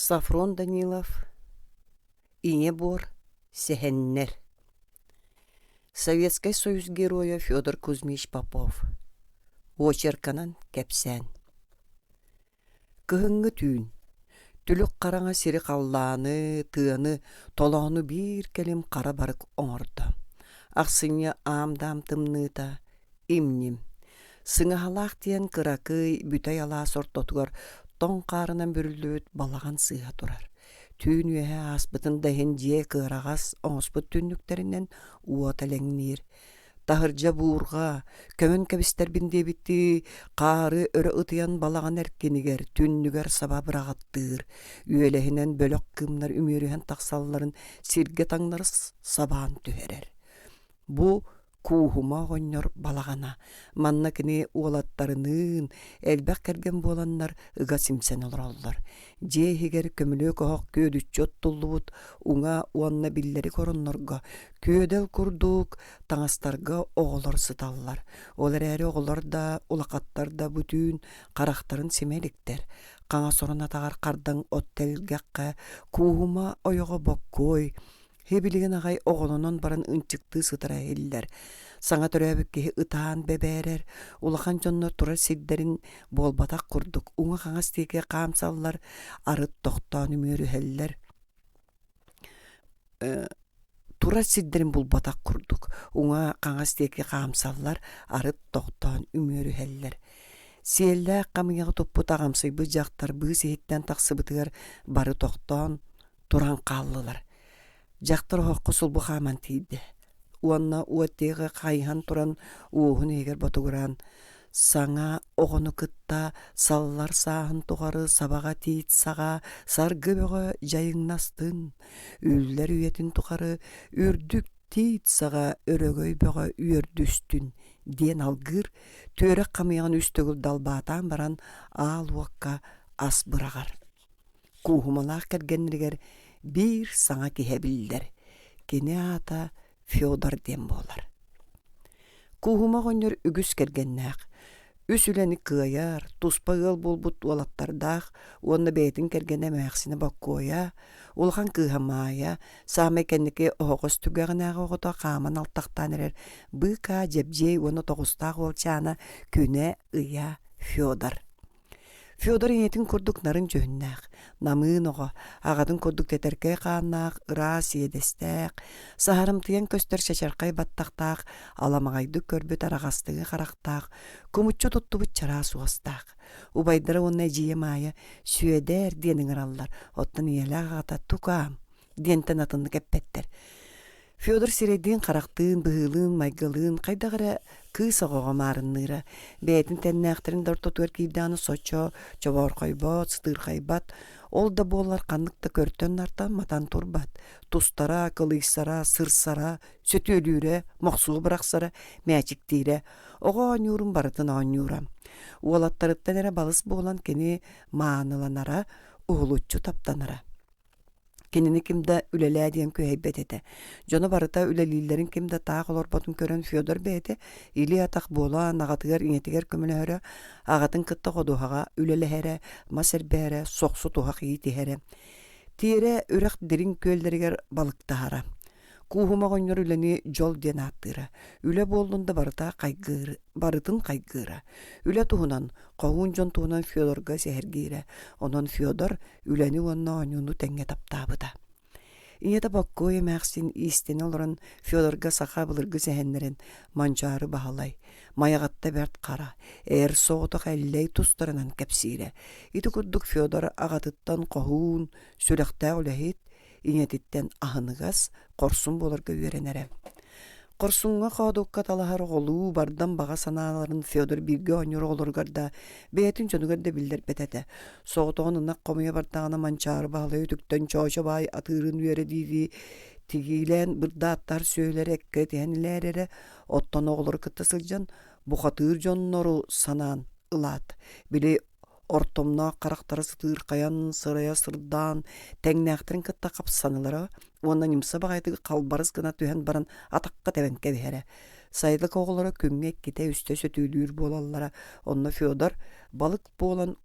Софрон Данилов Ийэ буор сэһэннэр Советскай Союз Геройа Федор Кузьмич Попов Уочарканан кэпсээн Кыһыҥҥы түүн түлүк хараҥа сири халлааны, тыаны, толоону биир кэлим хара барык оҥордо. Ахсынньы аам-даам тымныыта им-ньим. Сыҥаһалаах диэн кыракый бүтэй алаас ортотугар тоҥ хаарынан бүрүллүбүт балаҕан сыыһа турар. Түүн үөһэ ааспытын да иһин дьиэ кыараҕас оҥоспут түннүктэринэн уот элэҥниир. Таһырдьа буурҕа, көмөн кэбистэрбин диэбиттии, хаары өрө ытыйан балаҕан эркинигэр, түннүгэр саба быраҕаттыыр. Үөлэһинэн бөлөх кыымнар үмүөрүһэн тахсалларын сиргэ таҥнары сабаан түһэрэр. Бу Кууһума оҕонньор балаҕана. Манна кини уолаттарыныын элбэх кэргэн буоланнар ыга симсэн олороллор. Дьиэ иһигэр көмүлүөк оһох күөдүччү оттуллубут уҥа уонна биллэрик ороннорго күөдэл курдук таҥастарга оҕолор сыталлар. Ол эрээри оҕолор да, улахаттар да бу түүн харахтарын симэ иликтэр. Хаҥас орон атаҕар хардаҥ от тэлгэххэ Кууһума ойоҕо Боккуой Һибилигин аҕай оҕолонон баран ынчыктыы сытара иһиллэр. Саҥа төрөөбүт киһи ытаан бэбээрэр, улахан дьоннор турар сирдэрин буолбатах курдук уҥа-хаҥас диэки хаамсаллар, арыт тохтоон үмүөрүһэллэр. Турар сирдэрин булбатах курдук уҥа-хаҥас диэки хаамсаллар, арыт тохтоон үмүөрүһэллэр. Сиэллээх хамыйаҕы туппут аҕамсыйбыт дьахтар быыс иһиттэн тахсыбытыгар бары тохтоон, туран хааллылар. Дьахтар оһоххо сулбу хааман тиийдэ уонна уот диэки хайыһан туран уоһун иһигэр ботугураан саҥа оҕону кытта саллар сааһын тухары сабаҕа тиит саҕа саргы бөҕө дьайыҥнастын, үллэр үйэтин тухары үрдүк тиит саҕа өрөгөй бөҕө үөрдүстүн диэн алгыыр түөрэх хамыйаҕын үс төгүл далбаатаан баран аал уокка ас быраҕар. Кууһумалаах кэргэннэригэр биир саҥа киһи эбиллэр. Кини аата Федор диэн буолар. Кууһума оҕонньор үгүс кэргэннээх, үс үлэни кыайар, туспа ыал буолбут уолаттардаах уонна бэйэтин кэргэнэ эмээхсинэ Боккуойа, улахан кыыһа Маайа, саамай кэнники оһоҕос түгэҕинээҕи оҕото хааман алтахтаан эрэр быыкаа Дьэбдьиэй уонна тоҕустаах уолчаана күнэ-ыйа Федор. Федор ийэтин курдук нарын дьүһүннээх, намыын оҕо, аҕатын курдук тэтэркэй хааннаах, ыраас иэдэстээх, саһарымтыйан көстөр чачархай баттахтаах, аламаҕайдык көрбүт араҕастыҥы харахтаах, кумуччу туттубут чараас уостаах. Убайдара уонна эдьиийэ Маайа «Сүөдээр» диэн ыҥыраллар, оттон ийэлээх аҕата «Тукаам» диэнтэн атыннык эппэттэр. Федор сирэйдиин-харахтыын, быһыылыын-майгылыын хайдах эрэ кыыс оҕоҕо маарынныыра. Бэйэтин тэннээхтэрин да ортотугар киирдэҕинэ соччо чобоорхойбот, сытыырхайбат, ол да буоллар ханнык да көртөн-нартан матан турбат. Тустара, кылыйсара, сырсара, сөтүөлүүрэ, мохсуо бырахсара, мээчиктиирэ. Оҕо оонньуурун барытын оонньуура. Уолаттарыттан эрэ балыс буолан кини мааныланара, уһулуччу таптанара. Кинини ким да үлэлээ диэн күһэйбэт этэ. Дьоно барыта үлэлииллэрин ким да таах олорботун көрөн Федор бэйэтэ илии-атах буолан аҕатыгар ийэтигэр көмөлөһөрө, аҕатын кытта ходуһаҕа үлэлэһэрэ, мас эрбэһэрэ, сохсу туһах иитиһэрэ. Тиэрэ үрэх дириҥ күөллэригэр балыктаһара. Кууһума оҕонньор үлэни дьол диэн ааттыыра. Үлэ буоллун да барыта хайгыыр, барытын хайгыыра. Үлэ туһунан, хоһуун дьон туһунан Федорга сэһэргиирэ. Онон Федор үлэни уонна оонньууну тэҥҥэ таптаабыта. Ийэтэ Боккуой эмээхсин иистэнэ олорон Федорга саха былыргы сэһэннэрин Манчаары Баһылай, Майаҕатта Бэрт Хара, Эр соҕотох Эллэй тустарынан кэпсиирэ. Ити курдук Федор аҕатыттан хоһуун, сүрэхтээх үлэһит, ийэтиттэн аһыныгас, хорсун буоларга үөрэнэрэ. Хорсуҥҥа хоодукка талаһар оҕолуу бардам баҕа санааларын Федор бииргэ оонньуур оҕолоругар да, бэйэтин дьонугар да биллэрбэт этэ. Соҕотоҕун ынах хомуйа бардаҕына Манчаары Баһылай үтүктэн Чоочо баай атыырын үөрэ дии-дии тигиилээн бырдааттар сүөһүлэри эккэ тиһэн илээрэрэ, оттон оҕолору кытта сылдьан бухатыыр дьоннору санаан ылаат, били Ортомноох харахтара сытыырхайан, сырайа сырдаан, тэҥнээхтэрин кытта хапсаналара уонна ньымса баҕайытык халбарыс гына түһэн баран атахха тэбэн кэбиһэрэ. Сайылык оҕолоро күҥҥэ иккитэ-үстэ сөтүөлүүр буолаллара. Онно Федор балык буолан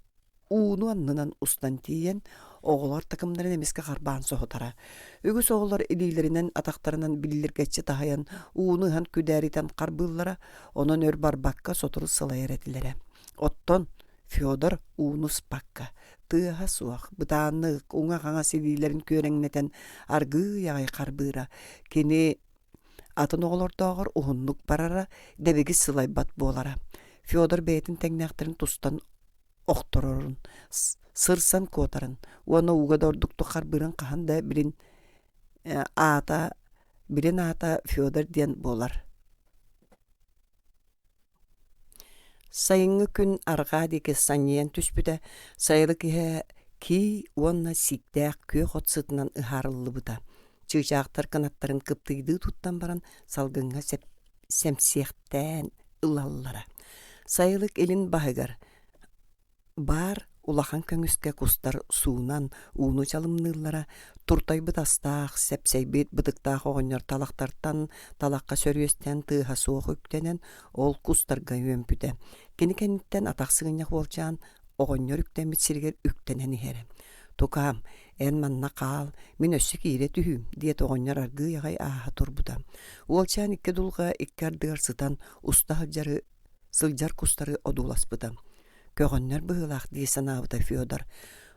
ууну аннынан устан тиийэн, оҕолор такымнарын эмискэ харбаан соһутара. Үгүс оҕолор илиилэринэн, атахтарынан биллиргэччи таһыйан, ууну ыһан күдээритэн харбыыллара, онон өр барбакка сотору сылайар этилэрэ. Оттон Федор ууну ыспакка, тыаһа суох, бытааннык, уҥа-хаҥас илиилэрин күөрэҥнэтэн аргыый аҕай харбыыра. Кини атын оҕолордооҕор уһуннук барара, дэбигис сылайбат буолара. Федор бэйэтин тэҥнээхтэрин тустан охторорун, сырсан куотарын уонна ууга да ордуктук харбыырын хаһан да билин аата билин аата Федор диэн буолар. Сайыҥҥы күн арҕаа диэки санньыйан түспүтэ, сайылык иһэ кии уонна сииктээх күөх от сытынан ыһаарыллыбыта. Чыычаахтар кынаттарын кыптыйдыы туттан баран салгыҥҥа сэмсиэхтээн ылаллара. Сайылык илин баһыгар Баар улахан көҥүскэ кустар суунан ууну чалымныыллара, туртайбыт астаах, сэпсэйбит бытыктаах оҕонньор талахтартан талахха сөрүөстэн тыаһа суох үктэнэн ол кустарга үөмпүтэ. Кини кэнниттэн атах сыгынньах уолчаан оҕонньор үктэммит сиригэр үктэнэн иһэрэ. «Тукаам, эн манна хаал, мин өссө киирэ түһүүм» диэт оҕонньор аргыый аҕай ааһа турбута. Уолчаан икки дулҕа икки ардыгар сытан уста сылдьары сылдьар кустары одууласпыта. Көҕөннөр быһыылаах дии санаабыта Федор.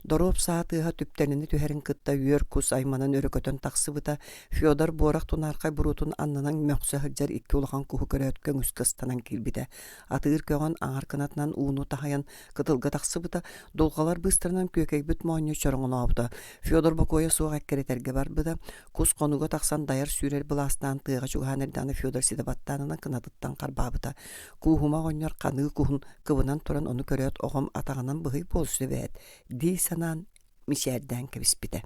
Доруоп саа тыаһа түптэнини түһэрин кытта үөр кус айманан өрө көтөн тахсыбыта. Федор буорах тунаархай буруотун аннынан мөхсө сылдьар икки улахан куһу көрөөт көҥүскэ ыстанан киирбитэ. Атыыр көҕөн аҥар кынатынан ууну таһыйан кытылга тахсыбыта, дулҕалар быыстарынан күөкэйбит моонньу чороҥолообута. Федор бокуойа суох эккирэтэргэ барбыта. Кус хонууга тахсан дайар сүүрэр былаастаан тыаҕа чугаһаан эрдэҕинэ Федор ситэ баттаанынан кынатыттан харбаабыта. Кууһума оҕонньор ханыы куһун кыбынан туран ону көрөөт оҕом атаҕынан быһый буолсу эбээт дии санаан мичээрдээн кэбиспитэ.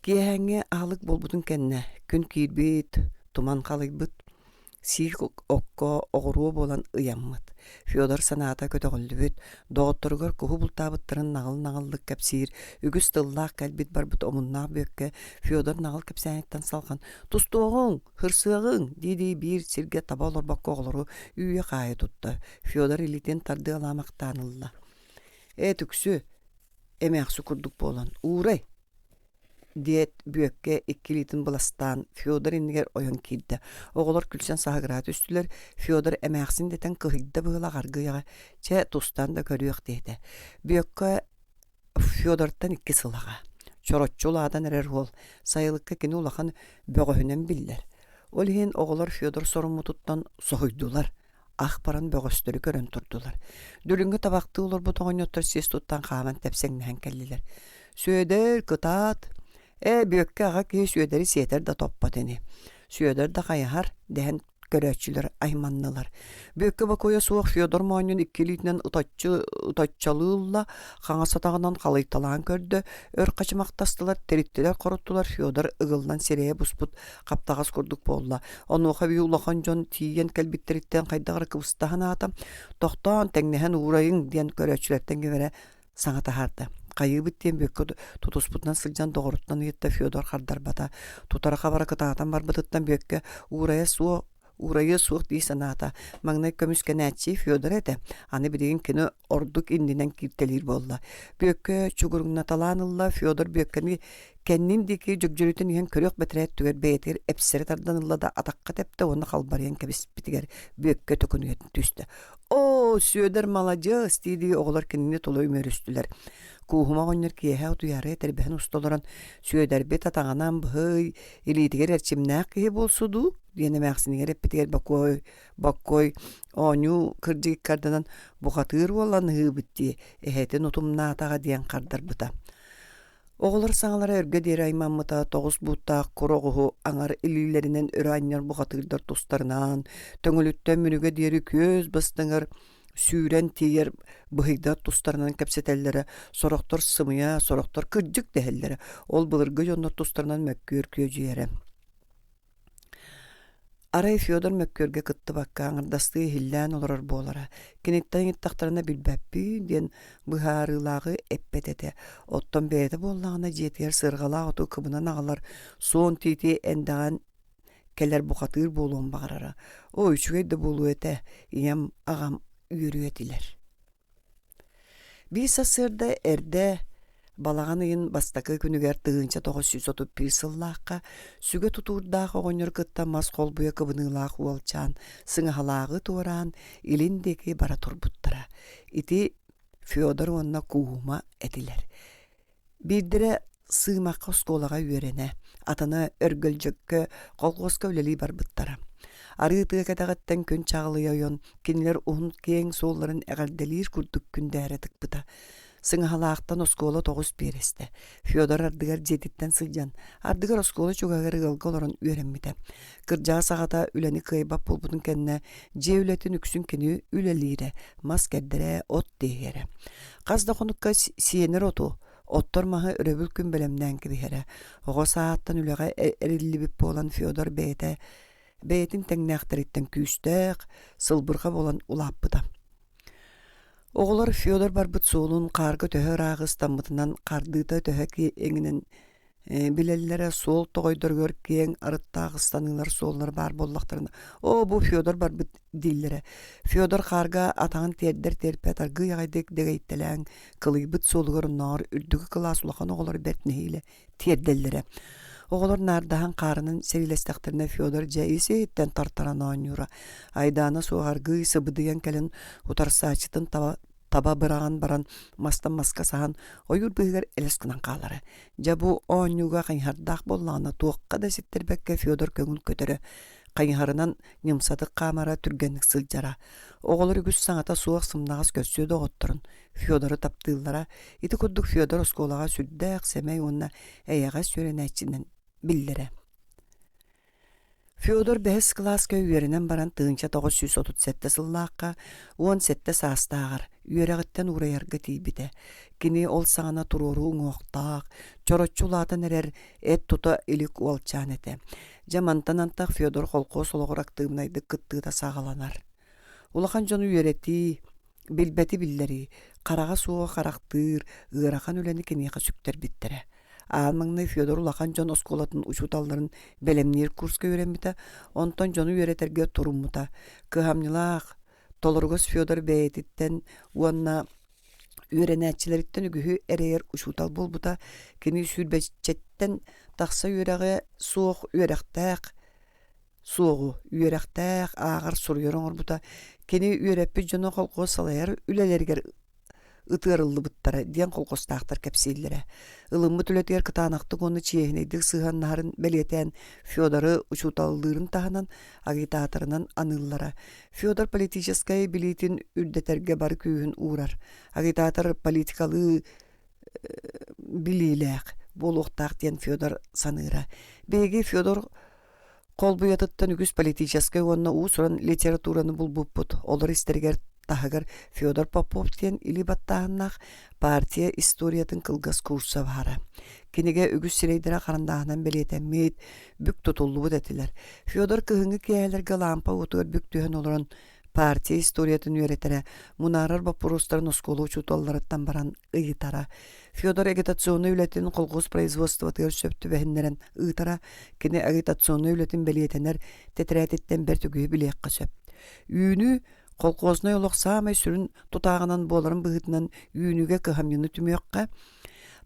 Киэһээҥҥи аһылык буолбутун кэннэ күн киирбит, туман халыйбыт, сиик окко оҕуруо буолан ыйаммыт. Федор санаата көтөҕүллүбүт, доҕотторугар куһу бултаабыттарын наҕыл-наҕыллык кэпсиир, үгүс тыллаах кэлбит-барбыт омуннаах Бүөккэ Федор наҕыл кэпсээниттэн салҕан «Тустуоҕуҥ, хырсыаҕыҥ!» дии-дии биир сиргэ таба олорбокко оҕолору үүйэ-хаайа тутта. Федор илиитин тардыалаамахтаан ылла. «Ээ, түксү, эмээхси курдук буолан, уурай!» диэт Бүөккэ икки илиитин быластаан Федор иннигэр ойон киирдэ. Оҕолор күлсэн саһыгыраа түстүлэр. Федор эмээхсин дэтэн кыһыйда быһыылаах аргыйаҕа чэ тустан да көрүөх диэтэ. Бүөккэ Федортан икки сыл аҕа. Чороччу улаатан эрэр уол. Сайылыкка кини улахан бөҕөһүнэн биллэр. Ол иһин оҕолор Федор соруммутуттан соһуйдулар. ах баран бөҕөстөрү көрөн турдулар. Дүлүҥҥэ табахтыы олорбут оҕонньоттор сиэс туттан хааман тэпсэҥнэһэн кэллилэр. Сүөдэр, кытаат! Ээ, Бүөккэ аҕа киһи Сүөдэри сиэтэр да топпот ини. Сүөдэр да хайаһар, дэһэн көрөөччүлэр айманнылар. Бүөккэ бокуойа суох Федор моонньун икки илиитинэн ытаччы ытаччалыы ылла, хаҥас атаҕынан халыйталаан көрдө, өр хачымахтастылар, тириттилэр-хоруттулар Федор ыгыллан сирэйэ буспут хаптаҕас курдук буолла. Онуоха эбии улахан дьон тиийэн кэлбиттэриттэн хайдах эрэ кыбыста санаата, тохтоон, тэҥнэһэн уурайыҥ диэн көрөөччүлэртэн ким эрэ саҥа таһаарда. Хайыыбыт диэн Бүөккэ тутуспутунан сылдьан доҕоруттан ыйытта Федор хардарбата. Тутара-хабара кытаатан барбытыттан Бүөккэ уурайа суох уурайыа суох дии санаата. Маҥнай көмүскэнээччи Федор этэ. Аны билигин кини ордук иннинэн кииртэлиир буолла. Бүөккэ чугуруҥнаталаан ылла, Федор Бүөккэни кэннин диэки дьөгдьөрүтэн иһэн көрүөх бэтэрээ өттүгэр бэйэтигэр эпсэри тардан ылла да атахха тэптэ уонна халбарыйан кэбиспитигэр Бүөккэ төкүнүйэ түстэ. «Оо, Сүөдэр маладьыас!» дии-дии оҕолор кинини тула үмүөрүстүлэр. Кууһума оҕонньор киэһэ утуйаары этэрбэһин уста олорон «Сүөдэрбит атаҕынан быһый, илиитигэр эрчимнээх киһи буолсу дуу?» диэн эмээхсинигэр эппитигэр Бокуой Боккой оонньуу кырдьык икки бухатыыр уолланыһыыбыт дии, эһэтин утумнаатаҕа диэн хардарбыта. Оҕолор саҥалара өргө диэри аймаммыта, тоҕус бууттаах кур оҕуһу аҥар илиилэринэн өрө анньар бухатыырдар тустарынан, төҥүлүттэн мүнүгэ диэри күөс бастыҥар сүүрэн тиийэр быһыйдар тустарынан кэпсэтэллэрэ, сорохтор сымыйа, сорохтор кырдьык дэһэллэрэ, ол былыргы дьоннор тустарынан мөккүөр күөдьүйэрэ. Арай Федор мөккүөргэ кыттыбакка аҥардастыы иһиллээн олорор буолара, киниттэн ыйыттахтарына билбэппин диэн быһаарыылааҕы эппэт этэ. Оттон бэйэтэ буоллаҕына дьиэтигэр сыарҕалаах оту кыбынан аҕалар, суон тиити эндэҕэн кэлэр бухатыыр буолуон баҕарара. Оо, үчүгэй да буолуо этэ, ийэм, аҕам үөрүө этилэр. Биир сарсыарда эрдэ балаҕан ыйын бастакы күнүгэр 1931 сыллаахха сүгэ тутуурдаах оҕонньору кытта мас холбуйа кыбыныылаах уолчаан сыҥаһалааҕы туораан илин диэки бара турбуттара. Ити Федор уонна Куума этилэр. Биирдэрэ Сыымахха оскуолаҕа үөрэнэ, атына Өргөлдьөккө колхуоска үлэлии барбыттара. Арыы тыа кэтэҕиттэн күн чаҕылыйа ойон, кинилэр уһун киэҥ суолларын эҕэрдэлиир курдук күндээрэ тыкпыта. Сыҥаһалаахтан оскуола тоҕус биэрэстэ. Федор ардыгар дьиэтиттэн сылдьан, ардыгар оскуола чугаһыгар ыалга олорон үөрэммитэ. Кырдьаҕас аҕата үлэни кыайбат буолбутун кэннэ дьиэ үлэтин үксүн кини үлэлиирэ, мас кэрдэрэ, от тиэйэрэ. Хас да хонукка сиэнэр оту, оттор маһы өрөбүл күн бэлэмнээн кэбиһэрэ. Оҕо сааһыттан үлэҕэ эриллибит буолан Федор бэйэтэ бэйэтин тэҥнээхтэриттэн күүстээх, сылбырҕа буолан улааппыта. Оҕолор Федор барбыт суолун хаарга төһө ыраах ыстаммытынан хардыыта төһө киэҥинэн билэллэрэ суол тоҕойдоругар киэҥ арыттаах ыстаныылар суоллар баар буоллахтарына оо бу Федор барбыт дииллэрэ. Федор хаарга атаҕын тиэрдэр тиэрпэт аргыый аҕайдык дэгэйтэлээн кылыйбыт суолугар оннооҕор үрдүкү кылаас улахан оҕолор бэрт нэһиилэ тиэрдэллэрэ. Оҕолор наардаһан хаарынан сэриилэстэхтэринэ Федор дьэ ис-иһиттэн тартаран оонньуура. Айдаана суох аргыый сыбыдыйан кэлэн утарсааччытын таба таба быраҕан баран мастан маска саһан ойуур быыһыгар элэс гынан хаалара. Дьэ бу оонньууга хайыһардаах буоллаҕына туохха да ситтэрбэккэ Федор көҥүл көтөрө, хайыһарынан ньымсатык хаамара түргэнник сылдьара. Оҕолор үгүс саҥата суох сымнаҕас көрсүө доҕотторун Федору таптыыллара. Ити курдук Федор оскуолаҕа сүрдээх сэмэй уонна эйэҕэс үөрэнээччинэн биллэрэ. Федор бэһис кылааска үөрэнэн баран 1937 сыллаахха 17 саастааҕар үөрэҕиттэн уурайарга тиийбитэ. Кини ол саҕана туруору уҥуохтаах, чороччу улаатан эрэр эт тута илик уолчаан этэ. Дьэ мантан антах Федор холкуос олоҕор актыыбынайдык кыттыыта саҕаланар. Улахан дьону үөрэтии, билбэти биллэрии, хараҕа суоҕу харахтыыр ыарахан үлэни киниэхэ сүктэрбиттэрэ. Аан маҥнай Федор улахан дьон оскуолатын учууталларын бэлэмниир курска үөрэммитэ, онтон дьону үөрэтэргэ туруммута. Кыһамньылаах, толоругас Федор бэйэтиттэн уонна үөрэнээччилэриттэн үгүһү эрэйэр учуутал буолбута. Кини сүүрбэччэттэн тахса үөрэҕэ суох үөрэхтээх суоҕу үөрэхтээх, ааҕар, суруйар оҥорбута. Кини үөрэппит дьоно колхоз салайар үлэлэригэр ытыарыллыбыттара диэн колхозтаахтар кэпсииллэрэ. Ылыммыт үлэтигэр кытаанахтык уонна чиэһинэйдик сыһыаннаһарын бэлиэтээн Федоры учууталлыырын таһынан агитаторынан аныыллара. Федор политическай билиитин үрдэтэргэ бары күүһүн уурар. Агитатор политикалыы билиилээх буолуохтаах диэн Федор саныыра. Биһиги Федор Холбуйатыттан үгүс политическай уонна уус-уран литератураны булбуппут, олор истэригэр таһыгар Федор Попов диэн илии баттааһыннаах партия историятын кылгас курса баара. Кинигэ үгүс сирэйдэрэ харандааһынан бэлиэтэммит, бүк тутуллубут этилэр. Федор кыһыҥҥы киэһэлэргэ лаампа уотугар бүк түһэн олорон партия историятын үөрэтэрэ, мунаарар боппуруостарын оскуола учууталларыттан баран ыйытара. Федор агитационнай үлэтин колхоз производствотыгар сөп түбэһиннэрэн ыытара, кини агитационнай үлэтин бэлиэтэнэр тэтэрээтиттэн бэрт үгүһү билиэххэ сөп. Үүнүү колхознай олох саамай сүрүн тутааҕынан буоларын быһыытынан үүнүүгэ кыһамньыны түмүөххэ,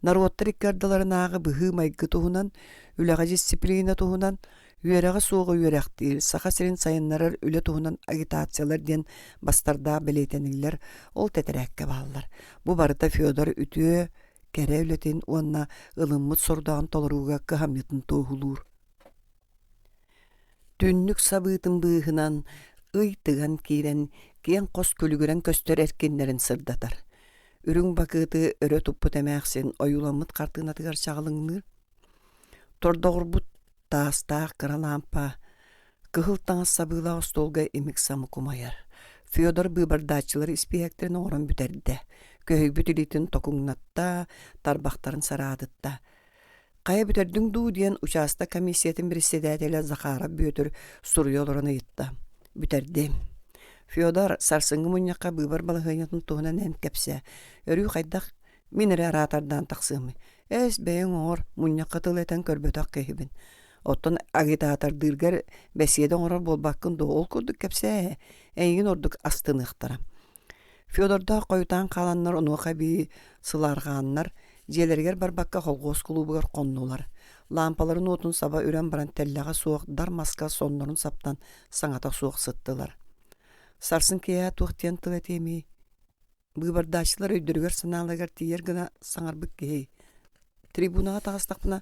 норуоттар икки ардыларынааҕы быһыы-майгы туһунан, үлэҕэ дисциплина туһунан, үөрэҕэ суоҕу үөрэхтиир, Саха сирин сайыннарар үлэ туһунан агитациялар диэн бастардаах бэлиэтэниллэр, ол тэтэрээккэ бааллар. Бу барыта Федор үтүө, кэрэ үлэтин уонна ылыммыт сорудаҕын толорууга кыһамньытын туоһулуур. Түннүк сабыытын быыһынан ый тыган киирэн, киэҥ хос күлүгүрэн көстөр эркиннэрин сырдатар. Үрүҥ бакыаты өрө туппут эмээхсин ойууламмыт хартыынатыгар чаҕылыҥныыр. Тордоҕурбут таастаах кыра лаампа кыһыл таҥас сабыылаах остуолга имик-самык умайар. Федор быыбардааччылар испииһэктэрин оҥорон бүтэрдэ. Көһүйбүт илиитин токуҥнатта, тарбахтарын сараадытта. «Хайа бүтэрдиҥ дуу?» диэн учаастак комиссиятын председателэ Захаров Бүөтүр суруйа олорон ыйытта. «Бүтэрдим». «Федор, сарсыҥҥы мунньахха быыбар балаһыанньатын туһунан эн кэпсээ. Өрүү хайдах мин эрэ араатардаан тахсыамый? Эс, бэйэҥ оҥор, мунньахха тыл этэн көрбөтөх киһибин. Оттон агитатордыыргар бэсиэдэ оҥорор буолбаккын дуо, ол курдук кэпсээ, эйигин ордук астыныахтара. Федордаах хойутаан хааланнар онуоха эбии сылаарҕааннар, дьиэлэригэр барбакка холхуос кулуубугар хоннулар. Лаампаларын уотун саба үрэн баран тэллэҕэ суох дар маска соннорун саптан саҥата суох сыттылар. Сарсын киэһэ туох диэн тыл этиэмий? Быыбардааччылар өйдөрүгэр-санааларыгар тиийэр гына саҥарбыт киһи. Трибунаҕа таҕыстахпына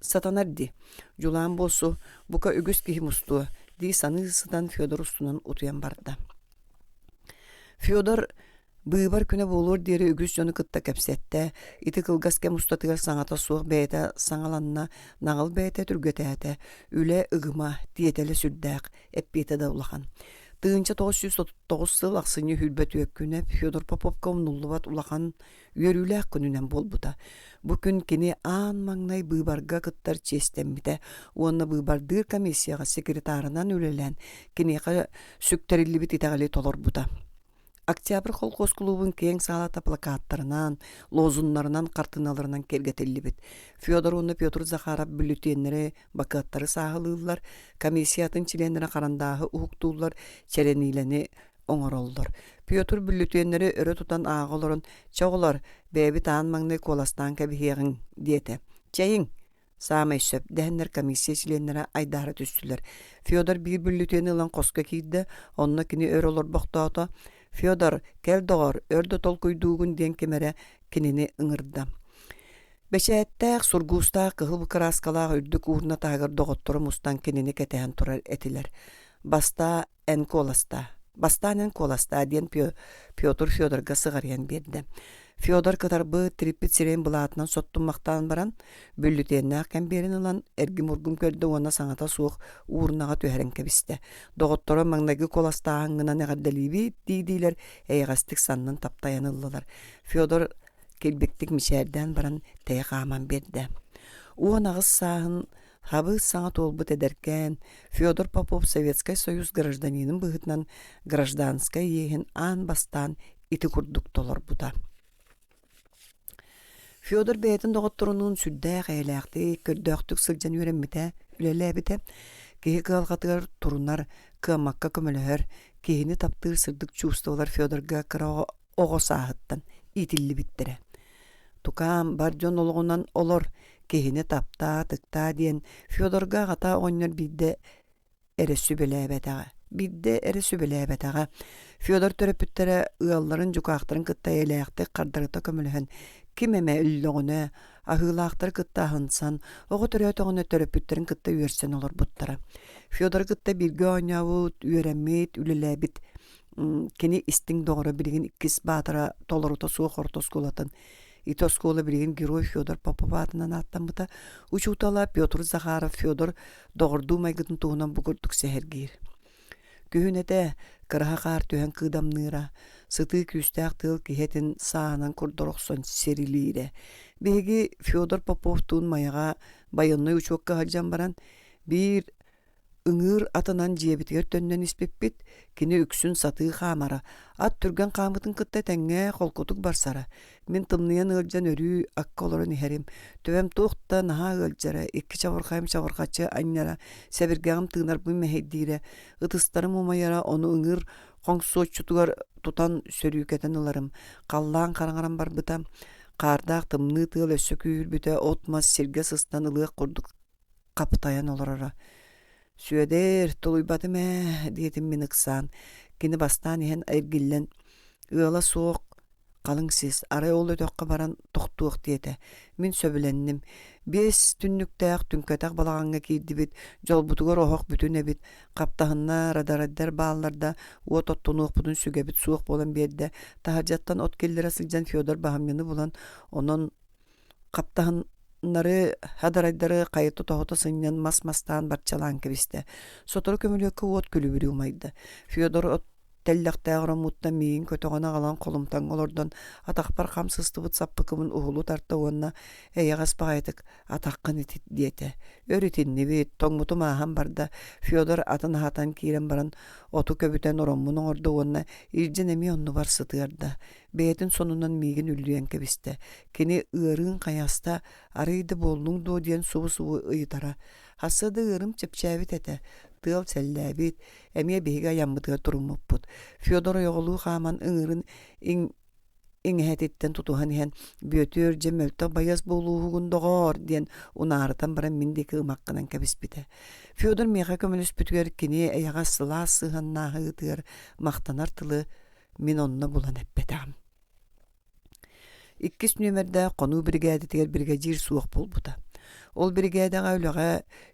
сатанар дии, дьулаан буолсу, бука үгүс киһи мустуо, дии саныы сытан Федор устунан утуйан барда. Федор быыбар күнэ буолуор диэри үгүс дьону кытта кэпсэттэ, ити кылгас кэм устатыгар саҥата суох бэйэтэ саҥаланна, наҕыл бэйэтэ түргэтээтэ, үлэ ыгыма, тиэтэлэ сүрдээх, эппиэтэ да улахан. 1939 сыл ахсынньы 24 күнэ Федор Поповка умнуллубат улахан үөрүүлээх күнүнэн буолбута. Бу күн кини аан маҥнай быыбарга кыттар чиэстэммитэ уонна быыбардыыр комиссияҕа секретарынан үлэлээн киниэхэ сүктэриллибит итэҕэли толорбута. Октябрь холкуос кулуубун киэҥ саалата плакаттарынан, лозуннарынан, хартыыналарынан киэргэтиллибит. Федор уонна Петр Захаров бүлүтүөннэри, бакыаттары сааһылыыллар, комиссиятын чилиэннэрэ харандааһы уһуктууллар, чэрэниилэни оҥороллор. Петр бүлүтүөннэри өрө тутан ааҕа олорон, «Чэ, оҕолор, бэйэбит аан маҥнай куоластаан кэбиһиэҕиҥ» диэтэ. «Чэйиҥ, саамай сөп» дэһэннэр комиссия чилиэннэрэ айдаара түстүлэр. Федор биир бүлүтүөнү ылан хоско киирдэ, онно кини өр олорбохтоото. «Федор, кэл доҕор, өр да толкуйдуугун» диэн ким эрэ кинини ыҥырда. Бэчээттээх, сургуустаах кыһыл кырааскалаах үрдүк ууруна таһыгар доҕотторо мустан кинини кэтэһэн турар этилэр. Бастаа эн куоластаа, бастаан эн куоластаа диэн Петр Федорга сыҕарыйан биэрдэ. Федор кытарбыт, тириппит сирэйин былаатынан соттуммахтаан баран, бүллүтүөннээх кэмбиэрин ылан, эргим-ургум көрдө уонна саҥата суох уурунаҕа түһэрэн кэбистэ. Доҕотторо маҥнайгы куоластааһыҥҥынан эҕэрдэлиибит дии-диилэр эйэҕэстик саннын таптайан ыллылар. Федор килбиктик мичээрдээн баран тэйэ хааман биэрдэ. 18 сааһын Хабыыс саҥа туолбут эдэркээн Федор Попов Советскай Союз гражданинын быһыытынан гражданскай иэһин аан бастаан ити курдук толорбута. Федор бэйэтин доҕотторунуун сүрдээх эйэлээхтик, көрдөөхтүк сылдьан үөрэммитэ, үлэлээбитэ. Киһи кыһалҕатыгар турунар, кыаммакка көмөлөһөр, киһини таптыыр сырдык чувстволар Федорга кыра оҕо сааһыттан иитиллибиттэрэ. Тукаам, бар дьон олоҕунан олор, киһини таптаа, ытыктаа диэн Федорга аҕата оҕонньор биирдэ эрэ сүбэлээбэтэҕэ. Биирдэ эрэ сүбэлээбэтэҕэ. Федор төрөппүттэрэ ыалларын дьукаахтарын кытта эйэлээхтик хардарыта көмөлөһөн, ким эмэ өллөҕүнэ, аһыылаахтары кытта аһынсан, оҕо төрөөтөҕүнэ төрөппүттэрин кытта үөрсэн олорбуттара. Федоры кытта бииргэ оонньообут, үөрэммит, үлэлээбит Кини истиҥ доҕоро билигин иккис баатара толорута суох орто оскуолатын ити оскуола билигин Герой Федор Попов аатынан ааттаммыта. Учуутала Петр Захаров Федор доҕордуу майгытын туһунан бу курдук сэһэргиир. Күһүн этэ, кыраһа хаар түһэн кыыдамныыра, сытыы күүстээх тыал киһи этин сааһынан курдары охсон сирилиирэ. Биһиги Федор Поповтуун Майаҕа байыаннай учуокка сылдьан баран, биир Ыҥыыр атынан дьиэбитигэр төннөн испиппит, кини үксүн сатыы хаамара, ат түргэн хаамыытын кытта тэҥҥэ холкутук барсара. Мин тымныйан ыалдьан өрүү акка олорон иһэрим, төбөм туох да наһаа ыалдьара, икки чабырҕайым чабырҕаччы анньара, сэбиргэҕим тыынарбын мэһэйдиирэ, ытыстарым умайара, ону ыҥыыр хоҥсуоччутугар тутан сөрүүкэтэн ыларым. Халлаан хараҥаран барбыта, хаардаах тымныы тыал өссө күүһүрбүтэ, от-мас сиргэ сыстан ылыах курдук хаптайан олороро. «Сүөдээр, тулуйбатым ээ» диэтим мин ыксаан. Кини бастаан иһэн эргиллэн «Ыала суох, халыҥ сис, арай ол өтөххө баран тохтуох» диэтэ. Мин сөбүлэнним. Биэс түннүктээх түҥкэтэх балаҕаҥҥа киирдибит, дьолбутугар оһох бүтүн эбит, хаптаһыннар, адарайдар бааллар да, уот оттунуохпутун сүгэбит суох буолан биэрдэ. Таһырдьаттан от киллэрэ сылдьан Федор Баһымньыны булан, онон Хаптаһыннары, хадарайдары хайыта тоһута сынньан мас-мастаан барчалаан кэбистэ. Сотору көмүлүөккэ уот күлүбүрүү умайда. Федор от тэллэхтээх ороммуттан миигин көтөҕөн аҕалан холумтаҥҥа олордон атахпар хам сыстыбыт саппыкыбын уһулу тарта уонна эйэҕэс баҕайытык атаххын итит диэтэ. Өр итиннибит, тоҥмутум ааһан барда. Федор атын аһатан киирэн баран оту көбүтэн ороммун оҥордо уонна илдьэн эмиэ оннубар сытыарда. Бэйэтин сонунан миигин үллүйэн кэбистэ. Кини ыарыыҥ хайаста, арыый да буоллуҥ дуо диэн субу-субу ыйытара. Хаста да ыарым чэпчээбит этэ. Тыал сэллээбит, эмиэ биһиги айаммытыгар туруммуппут. Федор ойоҕолуу хааман ыҥыырын иҥэһэтиттэн тутуһан иһэн «Бүөтүөр, дьэ мөлтөх байыас буолууһугун доҕоор» диэн унаарытан баран мин диэки ымаххынан кэбиспитэ. Федор миэхэ көмөлөспүтүгэр кини эйэҕэс сылаас сыһыаннааһыытыгар махтанар тылы мин онно булан эппэтэҕим. Иккис нүөмэрдээх хонуу биригээдэтигэр биригэдьиир суох буолбута. Ол биригээдэҕэ үлэҕэ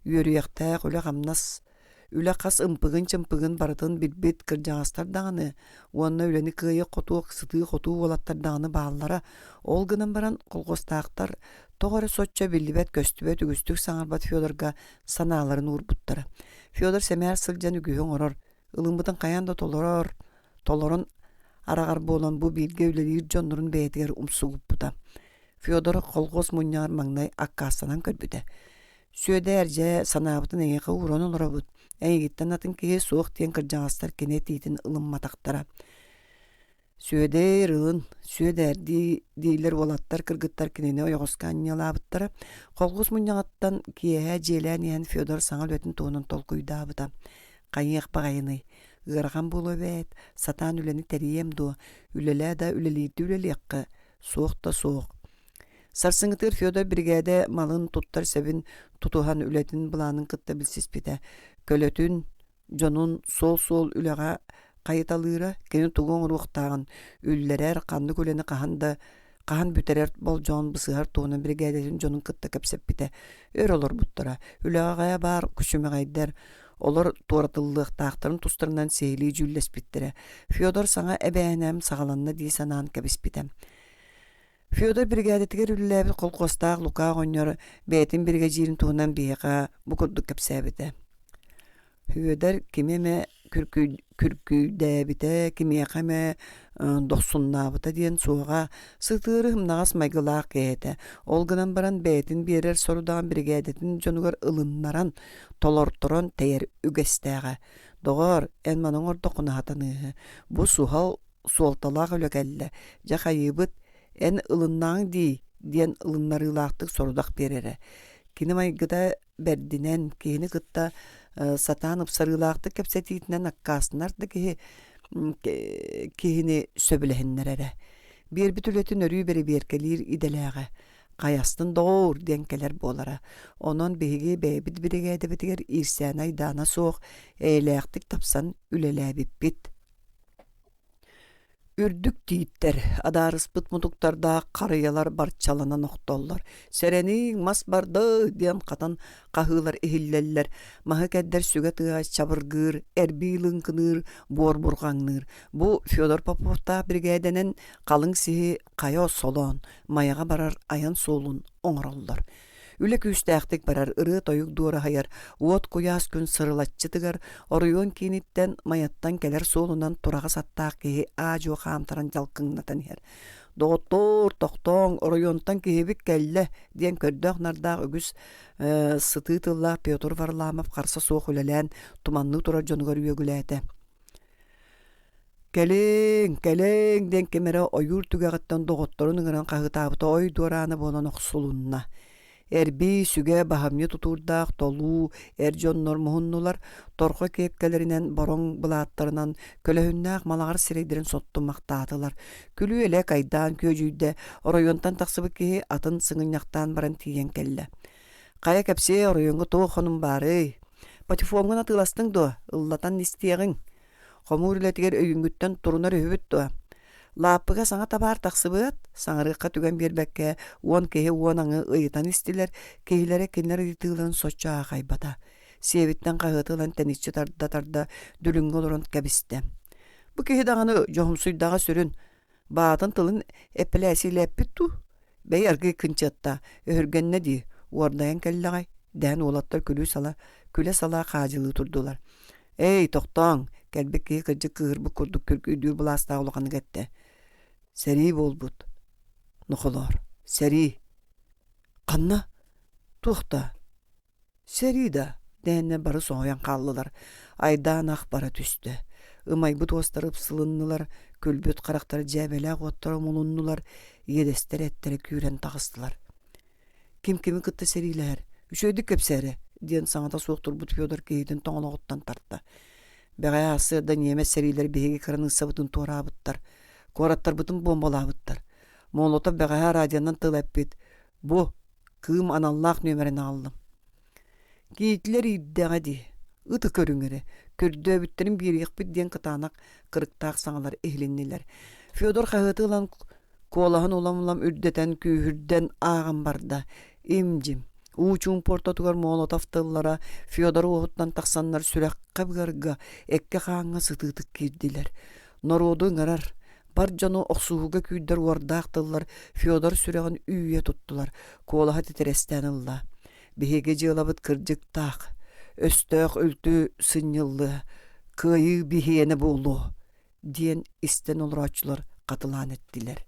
үөрүйэхтээх үлэ-хамнас Үлэ хас ымпыгын-чымпыгын барытын билбит кырдьаҕастар даҕаны уонна үлэни кыайа-хотуох сытыы-хотуу уолаттар даҕаны бааллара. Ол гынан баран колхуостаахтар тоҕо эрэ соччо биллибэт-көстүбэт үгүстүк саҥарбат Федорга санааларын уурбуттара. Федор сэмээр сылдьан үгүһү оҥорор, ылыммытын хайаан да толорор, толорон араҕар буолан бу бииргэ үлэлиир дьоннорун бэйэтигэр умсугуппута. Федор колхуос мунньаҕар маҥнай аккаастанан көрбүтэ. Сүөдээр, дьэ, санаабытын эйиэхэ ууран олоробут, эйигиттэн атын киһи суох диэн кырдьаҕастар кини этиитин ылымматахтара. Сүөдээр ылын, Сүөдээр дии дииллэр уолаттар, кыргыттар кинини ойоҕоско анньыалаабыттара. Холкуос мунньаҕыттан киэһэ дьиэлээн иһэн Федор саҥа үлэтин туһунан толкуйдаабыта. Хайыах баҕайыный, ыарахан буолуо эбээт, сатаан үлэни тэрийиэм дуо, үлэлээ да үлэлиирдии үлэлиэххэ, суох да суох. Сарсыҥҥытыгар Федор биригээдэ малын туттар сэбин тутуһан үлэтин былаанын кытта билсиспитэ. Көлөтүн, дьонун суол-суол үлэҕэ хайыталыыра, кини тугу оҥоруохтааҕын үллэрэр, ханнык үлэни хаһан да хаһан бүтэрэр болдьоҕун бысыһар туһунан биригээдэтин дьонун кытта кэпсэппитэ. Өр олорбуттара. Үлэҕэ баар күчүмэҕэйдэр олор туоратыллыахтаахтарын тустарынан сиһилии дьүүллэспиттэрэ. Федор саҥа эбээнэм саҕаланна дии санаан кэбиспитэ. Федор биригээдэтигэр үлэлээбит колхуостаах Лука оҕонньор бэйэтин биригэдьиирин туһунан биһиэхэ бу курдук кэпсээбитэ. Федор кими эмэ күргүйдээбитэ, кимиэхэ эмэ дохсуннаабыта диэн суоҕа, сытыары сымнаҕас майгылаах киһи этэ. Ол гынан баран бэйэтин биэрэр сорудаҕын биригээдэтин дьонугар ылыннаран, толорторон тэйэр үгэстээҕэ. Доҕоор, эн маны оҥордоххуна сатаныыһы. Бу суһал суолталаах үлэ кэллэ, дьэ хайыыбыт, эн ылыннаҕыҥ дии диэн ылыннарыылаахтык сорудах биэрэрэ. Кини майгыта бэрдинэн, киһини кытта сатаан ыпсарыылаахтык кэпсэтиитинэн аккаастанар да киһи киһини сөбүлэһиннэрэрэ. Биэрбит үлэтин өрүү бэрэбиэркэлиир идэлээҕэ. Хайастын доҕоор диэн кэлэр буолара. Онон биһиги бэйэбит биригээдэбитигэр иирсээнэ-айдаана суох, эйэлээхтик тапсан үлэлээбиппит. Үрдүк тииттэр, адаарыспыт мутуктардаах харыйалар барчаланан охтоллор. «Сэрэниҥ, мас барды!» диэн хатан хаһыылар иһиллэллэр. Маһы кэрдэр сүгэ тыаһа чабыргыыр, эрбии лыҥкыныыр, буор бурҕаҥныыр. Бу Федор Поповтаах биригээдэнэн халыҥ сиһи хайа солоон, Майаҕа барар айан суолун оҥороллор. Үлэ күүстээхтик барар, ырыа-тойук дуораһыйар, уот куйаас күн сырылаччытыгар оройуон кииниттэн Майаттан кэлэр суолунан тураҕас аттаах киһи аа-дьуо хаамтаран дьалкыҥнатан иһэр. «Доҕоттоор, тохтооҥ, оройуонтан киһибит кэллэ» диэн көрдөөх-нардаах үгүс сытыы тыллаах Петр Варламов харса суох үлэлээн туманныы турар дьонугар үөгүлээтэ. «Кэлиҥ, кэлиҥ!» диэн ким эрэ ойуур түгэҕиттэн доҕотторун ыҥыран хаһыытаабыта ой дуораана буолан охсулунна. Эрбии, сүгэ, баһамньы тутуурдаах толуу эр дьоннор муһуннулар, торҕо киэпкэлэринэн, бороҥ былааттарынан, көлөһүннээх малаҕар сирэйдэрин соттумахтаатылар. Күлүү-элэк айдаан күөдьүйдэ, оройуонтан тахсыбыт киһи атын сыгынньахтаан баран тиийэн кэллэ. «Хайа кэпсиэ, оройуоҥҥа туох хонум баарый? Патефоҥҥун атыыластыҥ дуо? Ыллатан истиэҕиҥ» Хомуур үлэтигэр өйүүҥҥүттэн турунар үһүбүт дуо? Лааппыга саҥа табаар тахсыбыт, саҥарыахха түгэн биэрбэккэ уон киһи уон аҥы ыйытан истилэр, киһилэрэ кинилэр ыйытыыларын соччо аахайбата. Сиэбиттэн хаһыаты ылан тэниччи тарда-тарда дүлүҥҥэ олорон кэбистэ. Бу киһи даҕаны дьоһумсуйдаҕа сүрүн, Баатын тылын эппэлээсийлээппит дуу? Бэйи аргыый кынчыатта, өһүргэннэ дии, уордайан кэллэҕэй, дэһэн уолаттар күлүү-сала, күлэ-сала хаадьылыы турдулар. Эй, тохтооҥ, кэлбит киһи кырдьык кыыһырбыт курдук күргүйдүүр былаастаах улаханнык эттэ. Сэрии буолбут. Нохолоор, сэрии. Ханна? Туох да? Сэрии да, дэһэннэр бары соһуйан хааллылар. Айдаан ах бара түстэ. Ымайбыт уостар ыпсылыннылар, күлбүт харахтар дьээбэлээх уоттара умулуннулар, иэдэстэр эттэрэ күүрэн таҕыстылар. Ким кими кытта сэриилэһэр? Үчүгэйдик кэпсээрэ. диэн саҥата суох турбут Федор киһитин тоҥолоҕуттан тарта. Бэҕэһээ сарсыарда ньиэмэс сэриилэр биһиги кыраныыссабытын туораабыттар, куораттарбытын буомбалаабыттар. Молотов бэҕэһээ радионан тыл эппит: «Бу, Кыым аналлаах нүөмэрин аҕаллым. Гитлер иирдэҕэ дии, ыты көрүҥ эрэ, көрдөөбүттэрин биэриэхпит диэн кытаанах кырыктаах саҥалар иһилиннилэр. Федор хаһыаты ылан куолаһын улам-улам үрдэтэн, күүһүрдэн ааҕан барда. Им-дьим, уу-чуумпу ортотугар Молотов тыллара Федор уоһуттан тахсаннар сүрэххэ-быарга, эккэ-хааҥҥа сытыытык киирдилэр. Норуоду ыҥырар, бар дьону охсуһууга күүрдэр уордаах тыллар Федор сүрэҕин үүйэ туттулар, куолаһа титирэстээн ылла. Биһиги дьыалабыт кырдьыктаах, өстөөх үлтү сынньыллыа, кыайыы биһиэнэ буолуо, диэн истэн олорооччулар хатылаан эттилэр.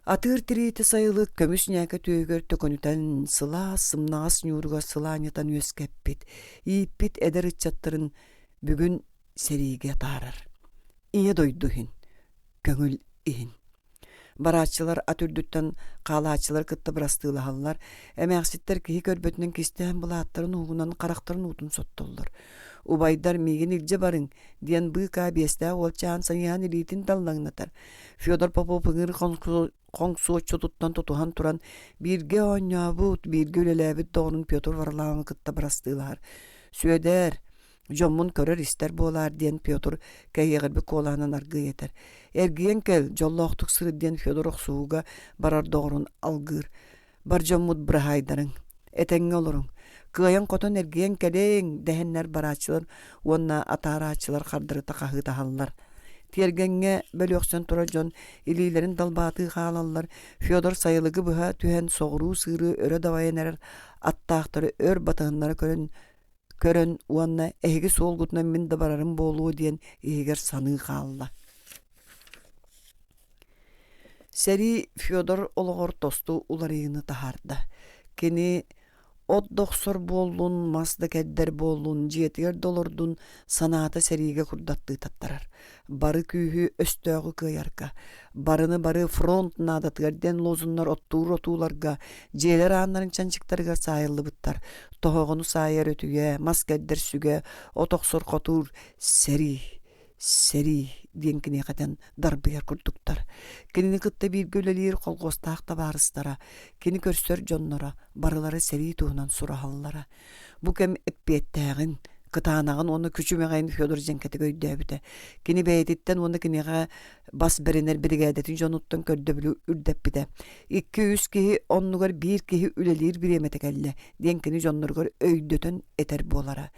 Атыыр тириитэ сайылык көмүс ньээкэ түөһүгэр төкөнүтэн сылаас сымнаҕас ньууругар сылаанньытан үөскэппит, ииппит эдэр ыччаттарын бүгүн сэриигэ атаарар. Ийэ дойду иһин, көҥүл иһин. Барааччылар ат үрдүттэн хаалааччылар кытта бырастыылаһаллар, эмээхситтэр киһи көрбөтүнэн кистээн былааттарын уһугунан харахтарын уутун соттоллор. Убайдар миигин илдьэ барыҥ диэн быыкаа биэстээх уолчаан сайыһан илиитин даллаҥнатар. Федор Попов ыҥыр хоҥсуоччутуттан тутуһан туран бииргэ оонньообут, бииргэ үлэлээбит доҕорун Петр Варламовы кытта бырастыылаһар. Сүөдээр, Дьоммун көрөр-истэр буолаар диэн Петр кэһиэҕирбит куолаһынан аргыый этэр. Эргийэн кэл, дьоллоохтук сырыт диэн Федор охсуһууга барар доҕорун алгыыр. Бар дьоммут быраһаайдарыҥ, этэҥҥэ олоруҥ, кыайан-хотон эргийэн кэлиҥ дэһэннэр барааччылар уонна атаарааччылар хардарыта хаһыытаһаллар. Тиэргэҥҥэ бөлүөхсэн турар дьон илиилэрин далбаатыы хаалаллар. Федор сайылыгы быһа түһэн соҕуруу сыыры өрө дабайан эрэр аттаахтары өр батыһыннара көрөн көрөн уонна эһиги суолгутунан мин да барарым буолуо диэн иһигэр саныы хаалла. Сэрии Федор олоҕор тосту уларыйыыны таһаарда. Кини от да охсор буоллун, мас да кэрдэр буоллун, дьиэтигэр да олордун, санаата сэриигэ курдаттыы таттарар. Бары күүһү өстөөҕү кыайарга, барыны бары фронт наадатыгар диэн лозуннар оттуур отууларга, дьиэлэр ааннарын чанчыктарыгар саайыллыбыттар. Тоһоҕону саайар өтүйэ, мас кэрдэр сүгэ, от охсор хотуур, сэрии, сэрии диэн киниэхэ этэн дарбыйар курдуктар. Кинини кытта бииргэ үлэлиир колхуостаах табаарыстара, кини көрсөр дьонноро барылара сэрии туһунан сураһаллара. Бу кэм эппиэттээҕин, кытаанаҕын уонна күчүмэҕэйин Федор дьэҥкэтик өйдөөбүтэ. Кини бэйэтиттэн уонна киниэхэ бас бэринэр биригээдэтин дьонуттан көрдөбүлү үрдэппитэ. Икки-үс киһи оннугар биир киһи үлэлиир бириэмэтэ кэллэ диэн кини дьонноругар өйдөтөн этэр буолара.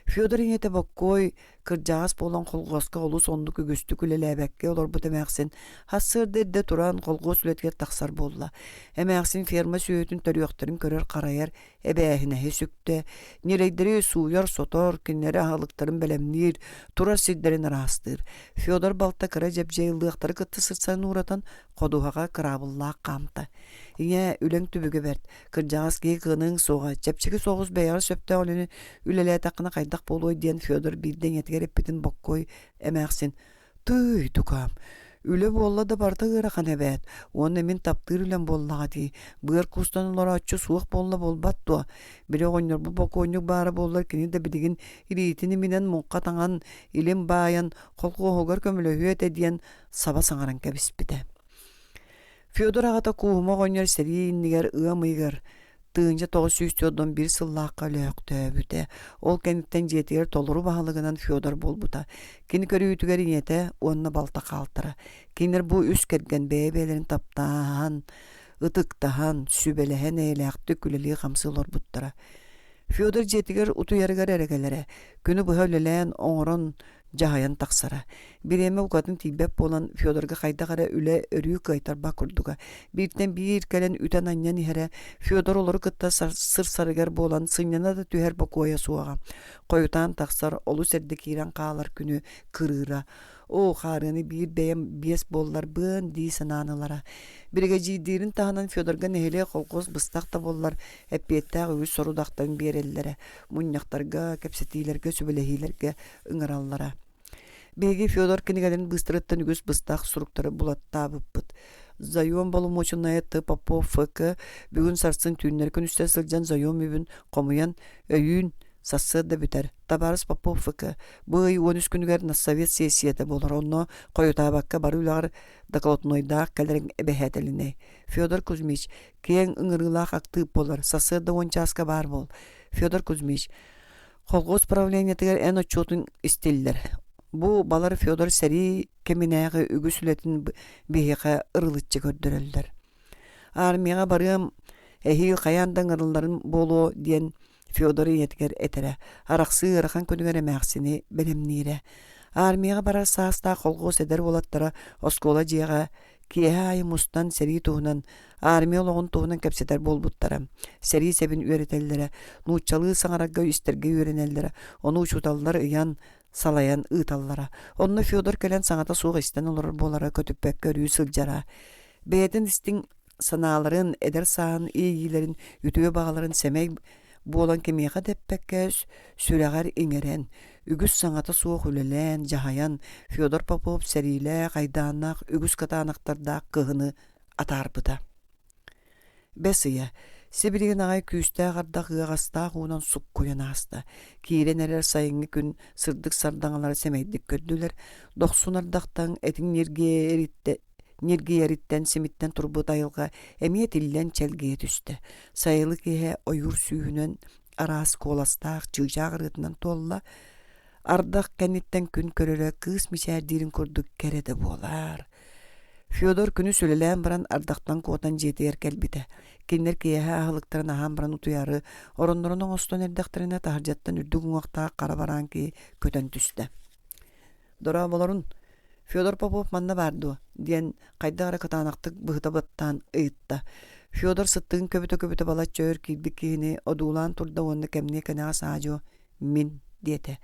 Федор ийэтэ Боккуой Кырдьаҕас буолан колхуоска олус оннук үгүстүк үлэлээбэккэ олорбут эмээхсин сарсыарда эрдэ туран колхуос үлэтигэр тахсар буолла. Эмээхсин ферма сүөһүтүн төрүөхтэрин көрөр-харайар эбээһинэһи сүктэ, ньирэйдэри сууйар-сотор, кинилэри аһылыктарын бэлэмниир, турар сирдэрин ыраастыыр. Федор балта кыра дьэбдьиэй ыллыахтары кытта сырсан ууратан ходуһаҕа кыраабыллаах хаамта. Ийээ, үлэҥ түбүгэ бэрт, Кырдьаҕас киһи кыаныаҥ суоҕа, чэпчэки соҕус бэйэҕэр сөптөөх үлэни үлэлээтэххинэ хайдах буолуой диэн Федор биирдэ ийэтигэр эппитин Боккуой эмээхсин «Тыый, тукаам, үлэ буолла да барыта ыарахан эбээт, уонна мин таптыыр үлэм буоллаҕа дии, быар куустан олорооччу суох буолла буолбат дуо? Били оҕонньорбут бокуонньук баара буоллар кини да билигин илиитин иминэн муҥха таҥан, илим баайан, колхуоһугар көмөлөһүө этэ» диэн саба саҥаран кэбиспитэ. Федор аҕата Кууһума оҕонньор сэрии иннигэр ыам ыйыгар 1941 сыллаахха өлөөхтөөбүтэ. Ол кэнниттэн дьиэтигэр толору баһылыгынан Федор буолбута. Кини көрүүтүгэр ийэтэ уонна балта хаалтара. Кинилэр бу үс кэргэн бэйэ-бэйэлэрин таптаан, ытыктаһан, сүбэлэһэн эйэлээхтик үлэлии-хамсыы олорбуттара. Федор дьиэтигэр утуйарыгар эрэ кэлэрэ. Күнү быһа үлэлээн, оҥорон, дьаһайан тахсара. Бириэмэ букатын тиийбэт буолан, Федорга хайдах эрэ үлэ өрүү кыайтарбат курдуга. Бииртэн биир кэлэн үтэн-анньан иһэрэ, Федор олору кытта сырсарыгар буолан сынньана да түһэр бокуойа суоҕа. Хойутаан тахсар, олус эрдэ киирэн хаалар күнү кырыыра. Оо, хаарыаны биир бэйэм биэс буолларбын дии санаан ылара. Биригэдьиирдиирин таһынан Федорга нэһилиэк холкуос быстах да буоллар эппиэттээх үгүс сорудахтарын биэрэллэрэ. Мунньахтарга, кэпсэтиилэргэ, сүбэлэһиилэргэ ыҥыраллара. Биһиги Федор кинигэлэрин быыстарыттан үгүс быстах суруктары булаттаабыппыт. Заем боломуочунайа Т. Попов Ф.К. бүгүн сарсын түүннэри күнүстэр сылдьан заем үбүн хомуйан өйүүн сарсыарда бүтэр. Табаарыс Попов Ф.К. бу ый 13 күнүгэр нассовет сессията буолар, онно хойутаабакка бары үлэҕэр доколотнойдаах кэлэриҥ эбэһээтэлинэй. Федор Кузьмич, киэҥ ыҥырыылаах актыып буолар, сарсыарда 10 чааска баар буол. Федор Кузьмич, Колхоз правлениетыгар эн отчуотуҥ истиллэр. Бу балар Федор сэрии кэминээҕи үгүс үлэтин биһиэхэ ырылыччы көрдөрөллөр. Армияҕа барыам, эһиил хайаан да ыҥырылларым буолуо диэн Федор ийэтигэр этэрэ. Арахсыы ыарахан күнүгэр эмээхсини бэлэмниирэ. Армияҕа барар саастаах колхоз эдэр уолаттара оскуола дьиэҕэ киэһэ аайы мустан сэрии туһунан, армия олоҕун туһунан кэпсэтэр буолбуттара. Сэрии сэбин үөрэтэллэрэ, нууччалыы саҥарарга истэргэ үөрэнэллэрэ, ону учууталлар ыйан, салайан ыыталлара. Онно Федор кэлэн саҥата суох истэн олорор буолара көтүппэккэ өрүү сылдьара. Бэйэтин истиҥ санааларын, эдэр сааһын иэйиилэрин, үтүө баҕаларын сэмэй буолан кимиэхэ да эппэккэ сүрэҕэр иҥэрэн, үгүс саҥата суох үлэлээн, дьаһайан Федор Попов сэриилээх, айдааннаах үгүс кытаанахтардаах кыһыны атаарбыта. Бэс ыйа сибилигин аҕай күүстээх ардах ыаҕастаах уунан суккуйан ааста. Киирэн эрэр сайыҥҥы күн сырдык сардаҥалара сэмэйдик көрдүлэр. Дохсун ардахтан этиҥ ньиргийэриттэн симиттэн турбут айылҕа эмиэ тиллэн чэлгийэ түстэ. Сайылык иһэ ойуур сүүһүнэн араас куоластаах чыычаах ырыатынан туолла. Ардах кэнниттэн күн көрөрө кыыс мичээрдиирин курдук кэрэ да буолар. Федор күнүс үлэлээн баран ардахтан куотан дьиэтигэр кэлбитэ. Кинилэр киэһэ аһылыктарын аһаан баран утуйаары ороннорун оҥостон эрдэхтэринэ таһырдьаттан үрдүк уҥуохтаах хара бараан киһи көтөн түстэ. «Дорооболорун, Федор Попов манна баар дуо?» диэн хайдах эрэ кытаанахтык быһыта баттаан ыйытта. Федор сыттыгын көбүтэ-көбүтэ балачча өр киирбит киһини одуулаан турда уонна кэмниэ кэнэҕэс аа-дьуо «Мин» диэтэ.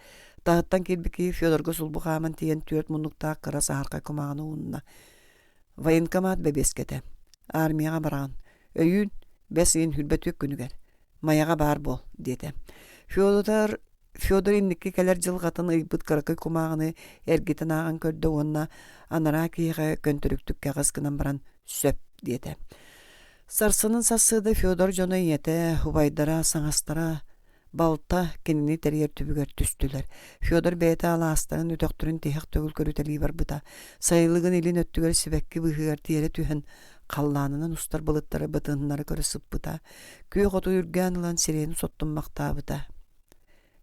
Таһыттан киирбит киһи Федорга сулбу хааман тиийэн түөрт муннуктаах кыра саһархай кумааҕыны уунна. Военкомат бэбиэскэтэ. Армияҕа бараҕын. Өйүүн, бэс ыйын хүрбэтүөк күнүгэр. Майаҕа баар буол, диэтэ. Федор Федор инники кэлэр дьылҕатын ыйбыт кыракый кумааҕыны эргитэн ааҕан көрдө уонна анараа киһиэхэ көнтөрүктүк кэҕис гынан баран сөп диэтэ. Сарсынын сарсыарда Федор дьоно ийэтэ, убайдара, саҥастара, балта кинини тэрийэр түбүгэр түстүлэр. Федор бэйэтэ алаастарын, өтөхтөрүн тиһэх төгүл көрүтэлии барбыта. Сайылыгын илин өттүгэр сибэкки быыһыгар тиэрэ түһэн, халлаанынан устар былыттары бытыннары көрө сыппыта. Күөх оту үргээн ылан сирэйин соттуммахтаабыта.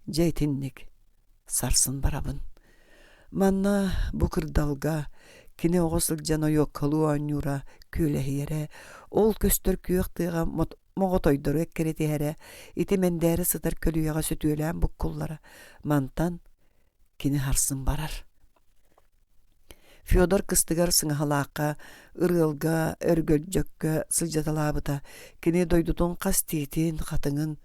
Дьэ итинник сарсын барабын. Манна бу кырдалга кини оҕо сылдьан ойуоккалыы оонньуура, күөлэһийэрэ, ол көстөр күөх тыаҕа моҕотойдору эккирэтиһэрэ, ити мэндээрэ сытар көлүйэҕэ сөтүөлээн буккуллара. Мантан кини харсын барар. Федор кыстыгар Сыҥаһалаахха, Ырыалга, Өргөлдьөккө сылдьыталаабыта. Кини дойдутун хас тиитин, хатыҥын,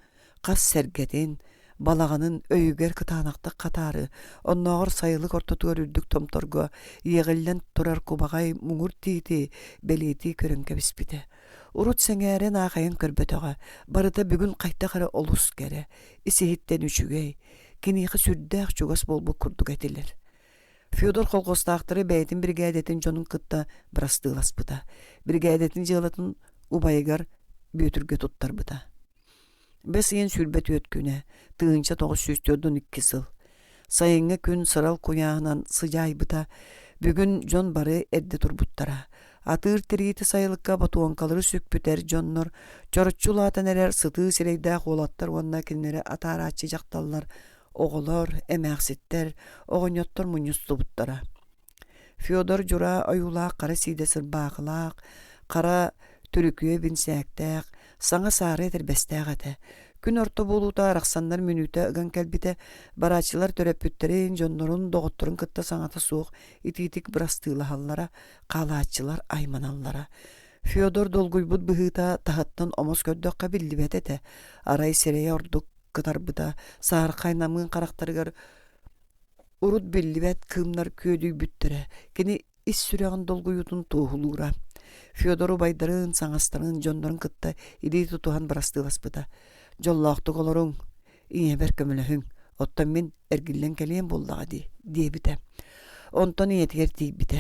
хас сэргэтин, балаҕанын өйүгэр кытаанахтык хатаары, оннооҕор сайылык ортотугар үрдүк томторго иэҕиллэн турар кубаҕай муҥур тиити бэлиэтии көрөн кэбиспитэ. Урут сэҥээрэн аахайан көрбөтөҕө, барыта бүгүн хайдах эрэ олус кэрэ, ис-иһиттэн үчүгэй, киниэхэ сүрдээх чугас буолбут курдук этилэр. Федор колхозтаахтары бэйэтин биригээдэтин дьонун кытта бырастыыласпыта. Биригээдэтин дьыалатын убайыгар Бүөтүргэ туттарбыта. Бэс ыйын 24 күнэ, 1942 сыл. Сайыҥҥы күн сырал куйааһынан сыдьаайбыта. Бүгүн дьон бары эрдэ турбуттара. Атыыр тириити сайылыкка ботуоҥкалары сүкпүт эр дьоннор, чороччу улаатан эрэр сытыы сирэйдээх уолаттар уонна кинилэри атаарааччы дьахталлар оҕолор, эмээхситтэр, оҕонньоттор мунньустубуттара. Федор Дьураа ойуулаах хара сиидэс ырбаахылаах, хара түрүкүө бинсээктээх, саҥа саары этэрбэстээх этэ. Күн орто буолуута арахсаннар мүнүүтэ ыган кэлбитэ, барааччылар төрөппүттэрин, дьоннорун, доҕотторун кытта саҥата суох итиитик бырастыылаһаллара, хаалааччылар айманаллара. Федор долгуйбут быһыыта таһыттан омос көрдөххө биллибэт этэ, арай сирэйэ ордук кытарбыта, саһархай намыын харахтарыгар урут биллибэт кыымнар күөдүйбүттэрэ, кини ис сүрэҕин долгуйуутун туоһулуура. Федор убайдарын, саҥастарын, дьоннорун кытта илии тутуһан бырастыыласпыта. «Дьоллоохтук олоруҥ, ийэбэр көмөлөһүҥ, оттон мин эргиллэн кэлиэм буоллаҕа дии» диэбитэ. Онтон ийэтигэр тиийбитэ.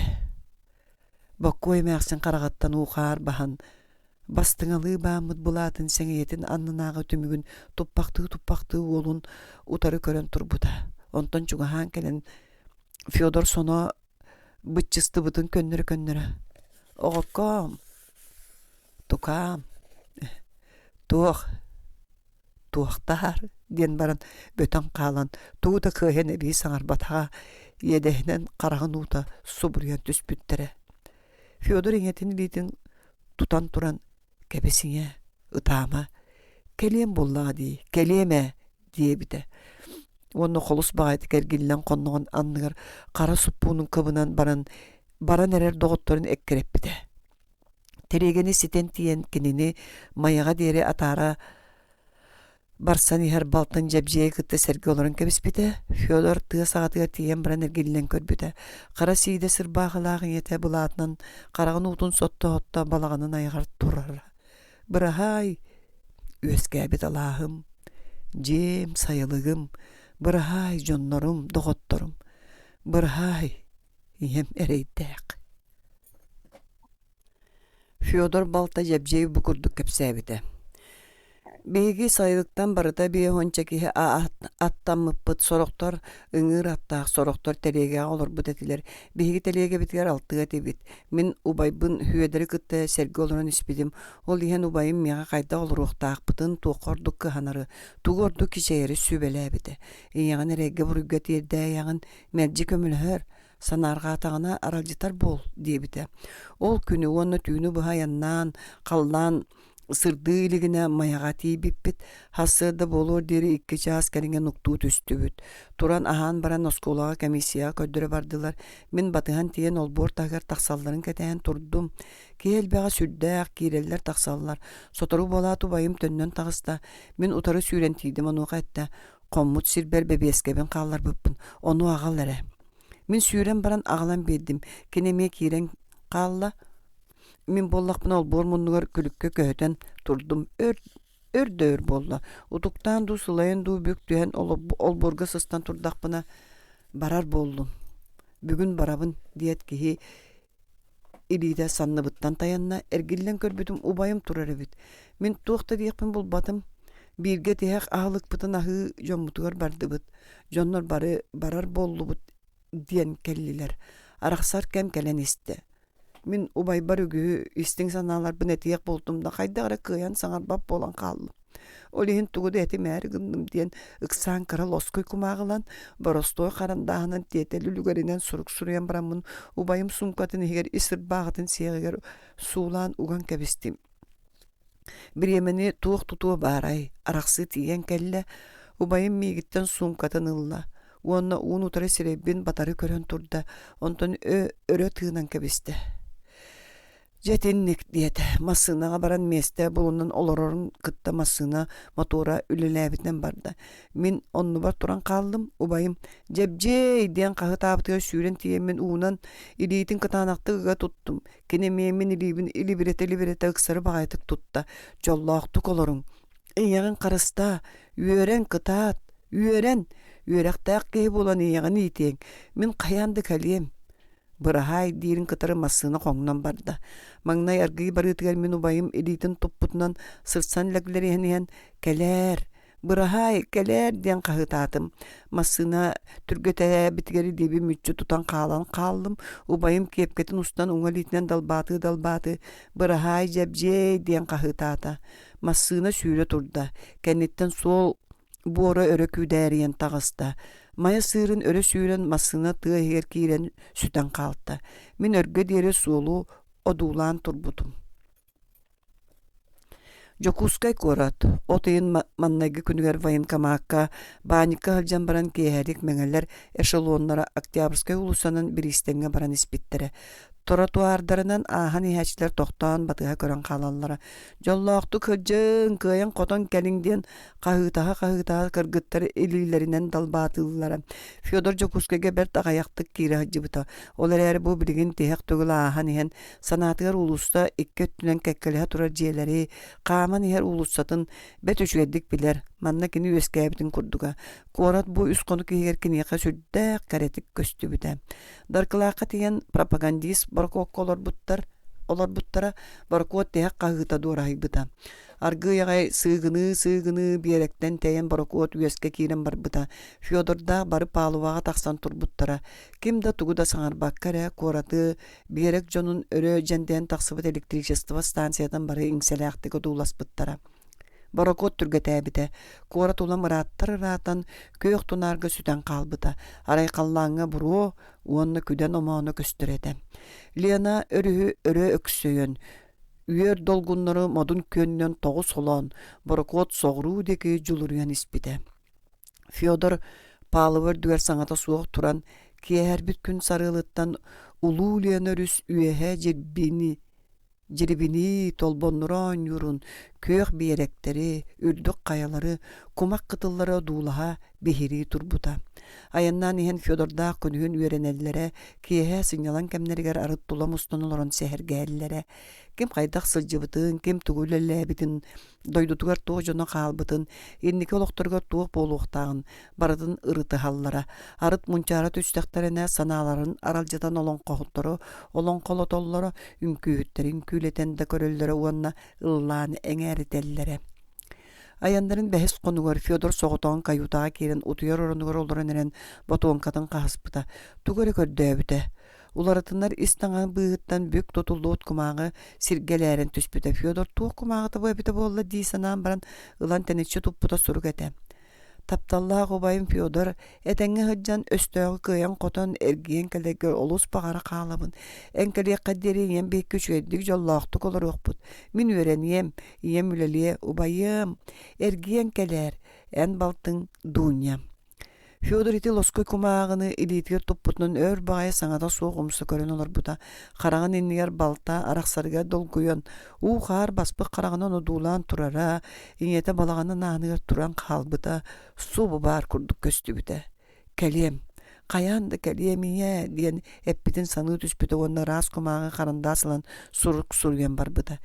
Боккуой эмээхсин хараҕыттан уу-хаар баһан, бастыҥалыы бааммыт былаатын сэҥийэтин аннынааҕы түмүгүн туппахтыы-туппахтыы уолун утары көрөн турбута. Онтон чугаһаан кэлэн Федор соно быччыстыбытын көннөрө-көннөрө «Оҕоккоом, тукаам, туох, туохтаар» диэн баран бөтөн хаалан тугу да кыайан эбии саҥарбатаҕа, иэдэһинэн хараҕын уута субуруйан түспүттэрэ. Федор ийэтин илиитин тутан туран «Кэбис ийээ, ытаама, кэлиэм буоллаҕа дии, кэлиэм ээ» диэбитэ уонна холус баҕайытык эргиллэн хонноҕун анныгар хара суппуунун кыбынан баран баран эрэр доҕотторун эккирэппитэ. Тэлиэгэни ситэн тиийэн кинини Майаҕа диэри атаара барсан иһэр балтын Дьэбдьиэйи кытта сэргэ олорон кэбиспитэ. Федор тыа саҕатыгар тиийэн баран эргиллэн көрбүтэ. Хара сиидэ сырбаахылаах ийэтэ былаатынан хараҕын уутун сотто-сотто балаҕанын айаҕар турара. Быраһаай, үөскээбит алааһым, дьиэм, сайылыгым, быраһаай, дьоннорум, доҕотторум, быраһаай, ийэм эрэйдээх. Федор балта Дьэбдьиэй бу курдук кэпсээбитэ. Биһиги сайылыктан барыта биэһуонча киһи аттаммыппыт, сорохтор ыҥыыр аттаах, сорохтор тэлиэгэҕэ олорбут этилэр. Биһиги тэлиэгэбитигэр алтыа этибит. Мин убайбын Сүөдэри кытта сэргэ олорон испитим. Ол иһэн убайым миэхэ хайдах олоруохтаахпытын, туохха ордук кыһанары, тугу ордук кичэйэри сүбэлээбитэ. Ийэҕин эрэйгэ-буруйга тиэрдээйэҕин, мэлдьи көмөлөһөр, санаарҕаатаҕына аралдьытар буол диэбитэ. Ол күнү уонна түүнү быһа айаннаан, халлаан сырдыы илигинэ Майаҕа тиийбиппит. Сарсыарда буолуор диэри икки чаас кэриҥэ нуктуу түстүбүт. Туран аһаан баран оскуолаҕа комиссияҕа көрдөрө бардылар. Мин батыһан тиийэн олбуор таһыгар тахсалларын кэтэһэн турдум. Киһи элбэҕэ сүрдээх, киирэллэр-тахсаллар. Сотору буолаат убайым төннөн таҕыста. Мин утары сүүрэн тиийдим, онуоха эттэ: «Хоммут сирбэр бэбиэскэбин хаалларбыппын, ону аҕал эрэ». Мин сүүрэн баран аҕалан биэрдим. Кини эмиэ киирэн хаалла. Мин буоллахпына олбуор муннугар күлүккэ көһүтэн турдум. Өр, өр да өр буолла. Утуктаан дуу, сылайан дуу бүк түһэн олбуорга сыстан турдахпына барар буоллум. Бүгүн барабын диэт киһи илиитэ санныбыттан тайанна, эргиллэн көрбүтүм убайым турар эбит. Мин туох да диэхпин булбатым. Бииргэ тиһэх аһылыкпытын аһыы дьоммутугар бардыбыт. Дьоннор бары барар буоллубут диэн кэллилэр. Арахсар кэм кэлэн истэ. Мин убайбар үгүһү истиҥ санааларбын этиэх буолтум да хайдах эрэ кыайан саҥарбат буолан хааллым. Ол иһин тугу да этимээри гынным диэн ыксаан кыра лоскуй кумааҕылан, боростуой харандааһынан тиэтэл үлүгэринэн сурук суруйан бараммын убайым суумкатын иһигэр ис ырбааҕытын сиэҕигэр суулаан уган кэбистим. Бириэмэни туох тутуо баарай, арахсыы тиийэн кэллэ, убайым миигиттэн суумкатын ылла уонна уун-утары сирэйбин батары көрөн турда, онтон өрө тыынан кэбистэ. Дьэ итинник диэтэ, массыынаҕа баран миэстэ булунан олорорун кытта массыына мотуора үлэлээбитинэн барда. Мин оннубар туран хааллым, убайым «Дьэбдьиэй!» диэн хаһытаабытыгар сүүрэн тиийэммин уунан илиитин кытаанахтык ыга туттум. Кини эмиэ мин илиибин илибирэтэ-илибирэтэ ыксары баҕайытык тутта. «Дьоллоохтук олоруҥ, ийэҕин харыстаа, үөрэн кытаат, үөрэн, үөрэхтээх киһи буолан ийэҕин иитиэҥ, мин хайаан да кэлиэм» Быраһаай диирин кытары массыына хоҥнон барда. Маҥнай аргыый барыытыгар мин убайым илиитин туппутунан сырсан лэглэриһэн иһэн «Кэлээр, быраһаай, кэлээр» диэн хаһыытаатым. Массыына түргэтээбитигэр илиибин мүччү тутан хаалан хааллым. Убайым киэпкэтин устан уҥа илиитинэн далбаатыы-далбаатыы «Быраһаай, Дьэбдьиэй» диэн хаһыытаата. Массыына сүүрэ турда. Кэнниттэн суол буора өрө күүдээрийэн таҕыста. Майа сыырын өрө сүүрэн массыына тыа иһигэр киирэн сүтэн хаалта. Мин өргө диэри суолу одуулаан турбутум. Дьокуускай куорат от ыйын маҥнайгы күнүгэр военкомакка баанньыкка сылдьан баран киэһэлик мэҥэлэр эшелоннара Октябрьскай уулуссанан бириистэҥҥэ баран испиттэрэ. Тротуардарынан ааһан иһээччилэр тохтоон батыһа көрөн хаалаллара. Дьоллоохтук сылдьыҥ, кыайан-хотон кэлиҥ диэн хаһыытаһа-хаһыытаһа кыргыттар илиилэринэн далбаатыыллара. Федор Дьокуускайга бэрт аҕыйахтык киирэ сылдьыбыта. Ол эрээри бу билигин тиһэх төгүл ааһан иһэн санаатыгар уулусса икки өттүнэн кэккэлэһэ турар дьиэлэри, хааман Хааман иһэр уулуссатын бэрт үчүгэйдик билэр, манна кини үөскээбитин курдуга. Куорат бу үс хонук иһигэр киниэхэ сүрдээх кэрэтик көстүбүтэ. Даркылаахха тиийэн пропагандист борокуокка олорбуттар, олорбуттара, борокуот тиһэх хаһыыта дуораһыйбыта. Аргыый аҕай сыыгыныы-сыыгыныы биэрэктэн тэйэн борокуот үөскэ киирэн барбыта. Федордаах бары палубаҕа тахсан турбуттара. Ким да тугу да саҥарбакка эрэ куораты биэрэк дьонун өрө дьэндэйэн тахсыбыт электричество станциятын бары иҥсэлээхтик одууласпыттара. Борокуот түргэтээбитэ, куорат улам ырааттар ыраатан, күөх тунаарга сүтэн хаалбыта, арай халлааҥҥа буруо уонна күдэн омооно көстөр этэ. Лена өрүһү өрө өксөйөн, үөр долгуннары модун күөнүнэн тоҕу солоон, борокуот соҕуруу диэки дьулуруйан испитэ. Федор палуба үрдүгэр саҥата суох туран, киэһэрбит күн сарыалыттан Улуу Лена өрүс үөһэ дьирбини дьирибинии толбоннура оонньуурун, күөх биэрэктэри, үрдүк хайалары, кумах кытыллары одуулаһа, биһирии турбута. Айаннаан иһэн Федордаах күнүһүн үөрэнэллэрэ, киэһэ сынньалаҥ кэмнэригэр арыт тула мустан олорон сэһэргэһэллэрэ. Ким хайдах сылдьыбытын, ким тугу үлэлээбитин дойдутугар туох дьоно хаалбытын, инники олохторугар туох буолуохтааҕын барытын ырытыһаллара. Арыт мунчаара түстэхтэринэ санааларын аралдьытан олоҥхоһуттору олоҥхолотоллоро, үҥкүүһүттэри үҥкүүлэтэн да көрөллөрө уонна ыллаан эҥээритэллэрэ. Айаннарын бэһис хонугар Федор соҕотоҕун каютаҕа киирэн утуйар оронугар олорон эрэн ботуоҥкатын хаһыспыта, тугу эрэ көрдөөбүтэ. Уларытынар ис таҥаһын быыһыттан бүк тутуллубут кумааҕы сиргэ элээрэн түспүтэ. Федор туох кумааҕыта бу эбитэ буолла дии санаан баран ылан тэниччи туппута сурук этэ. Тапталлаах убайым Федор этэҥҥэ сылдьан өстөөҕү кыайан-хотон эргийэн кэлэргэр олус баҕара хаалабын. Эн кэлиэххэ диэри ийэм биһикки үчүгэйдик дьоллоохтук олоруохпут. Мин үөрэниэм, ийэм үлэлиэ, убайыам, эргийэн кэлээр, эн балтыҥ Дуня. Федор ити лоскуй кумааҕыны илиитигэр туппутунан өр баҕайы саҥата суох умса көрөн олорбута, хараҕын иннигэр балта арахсарыгар долгуйан, уу-хаар баспыт хараҕынан одуулаан турара, ийэтэ балаҕанын ааныгар туран хаалбыта субу баар курдук көстүбүтэ. «Кэлиэм, хайаан да кэлиэм ийээ» диэн эппитин саныы түспүтэ уонна ыраас кумааҕы харандаас ылан сурук суруйан барбыта.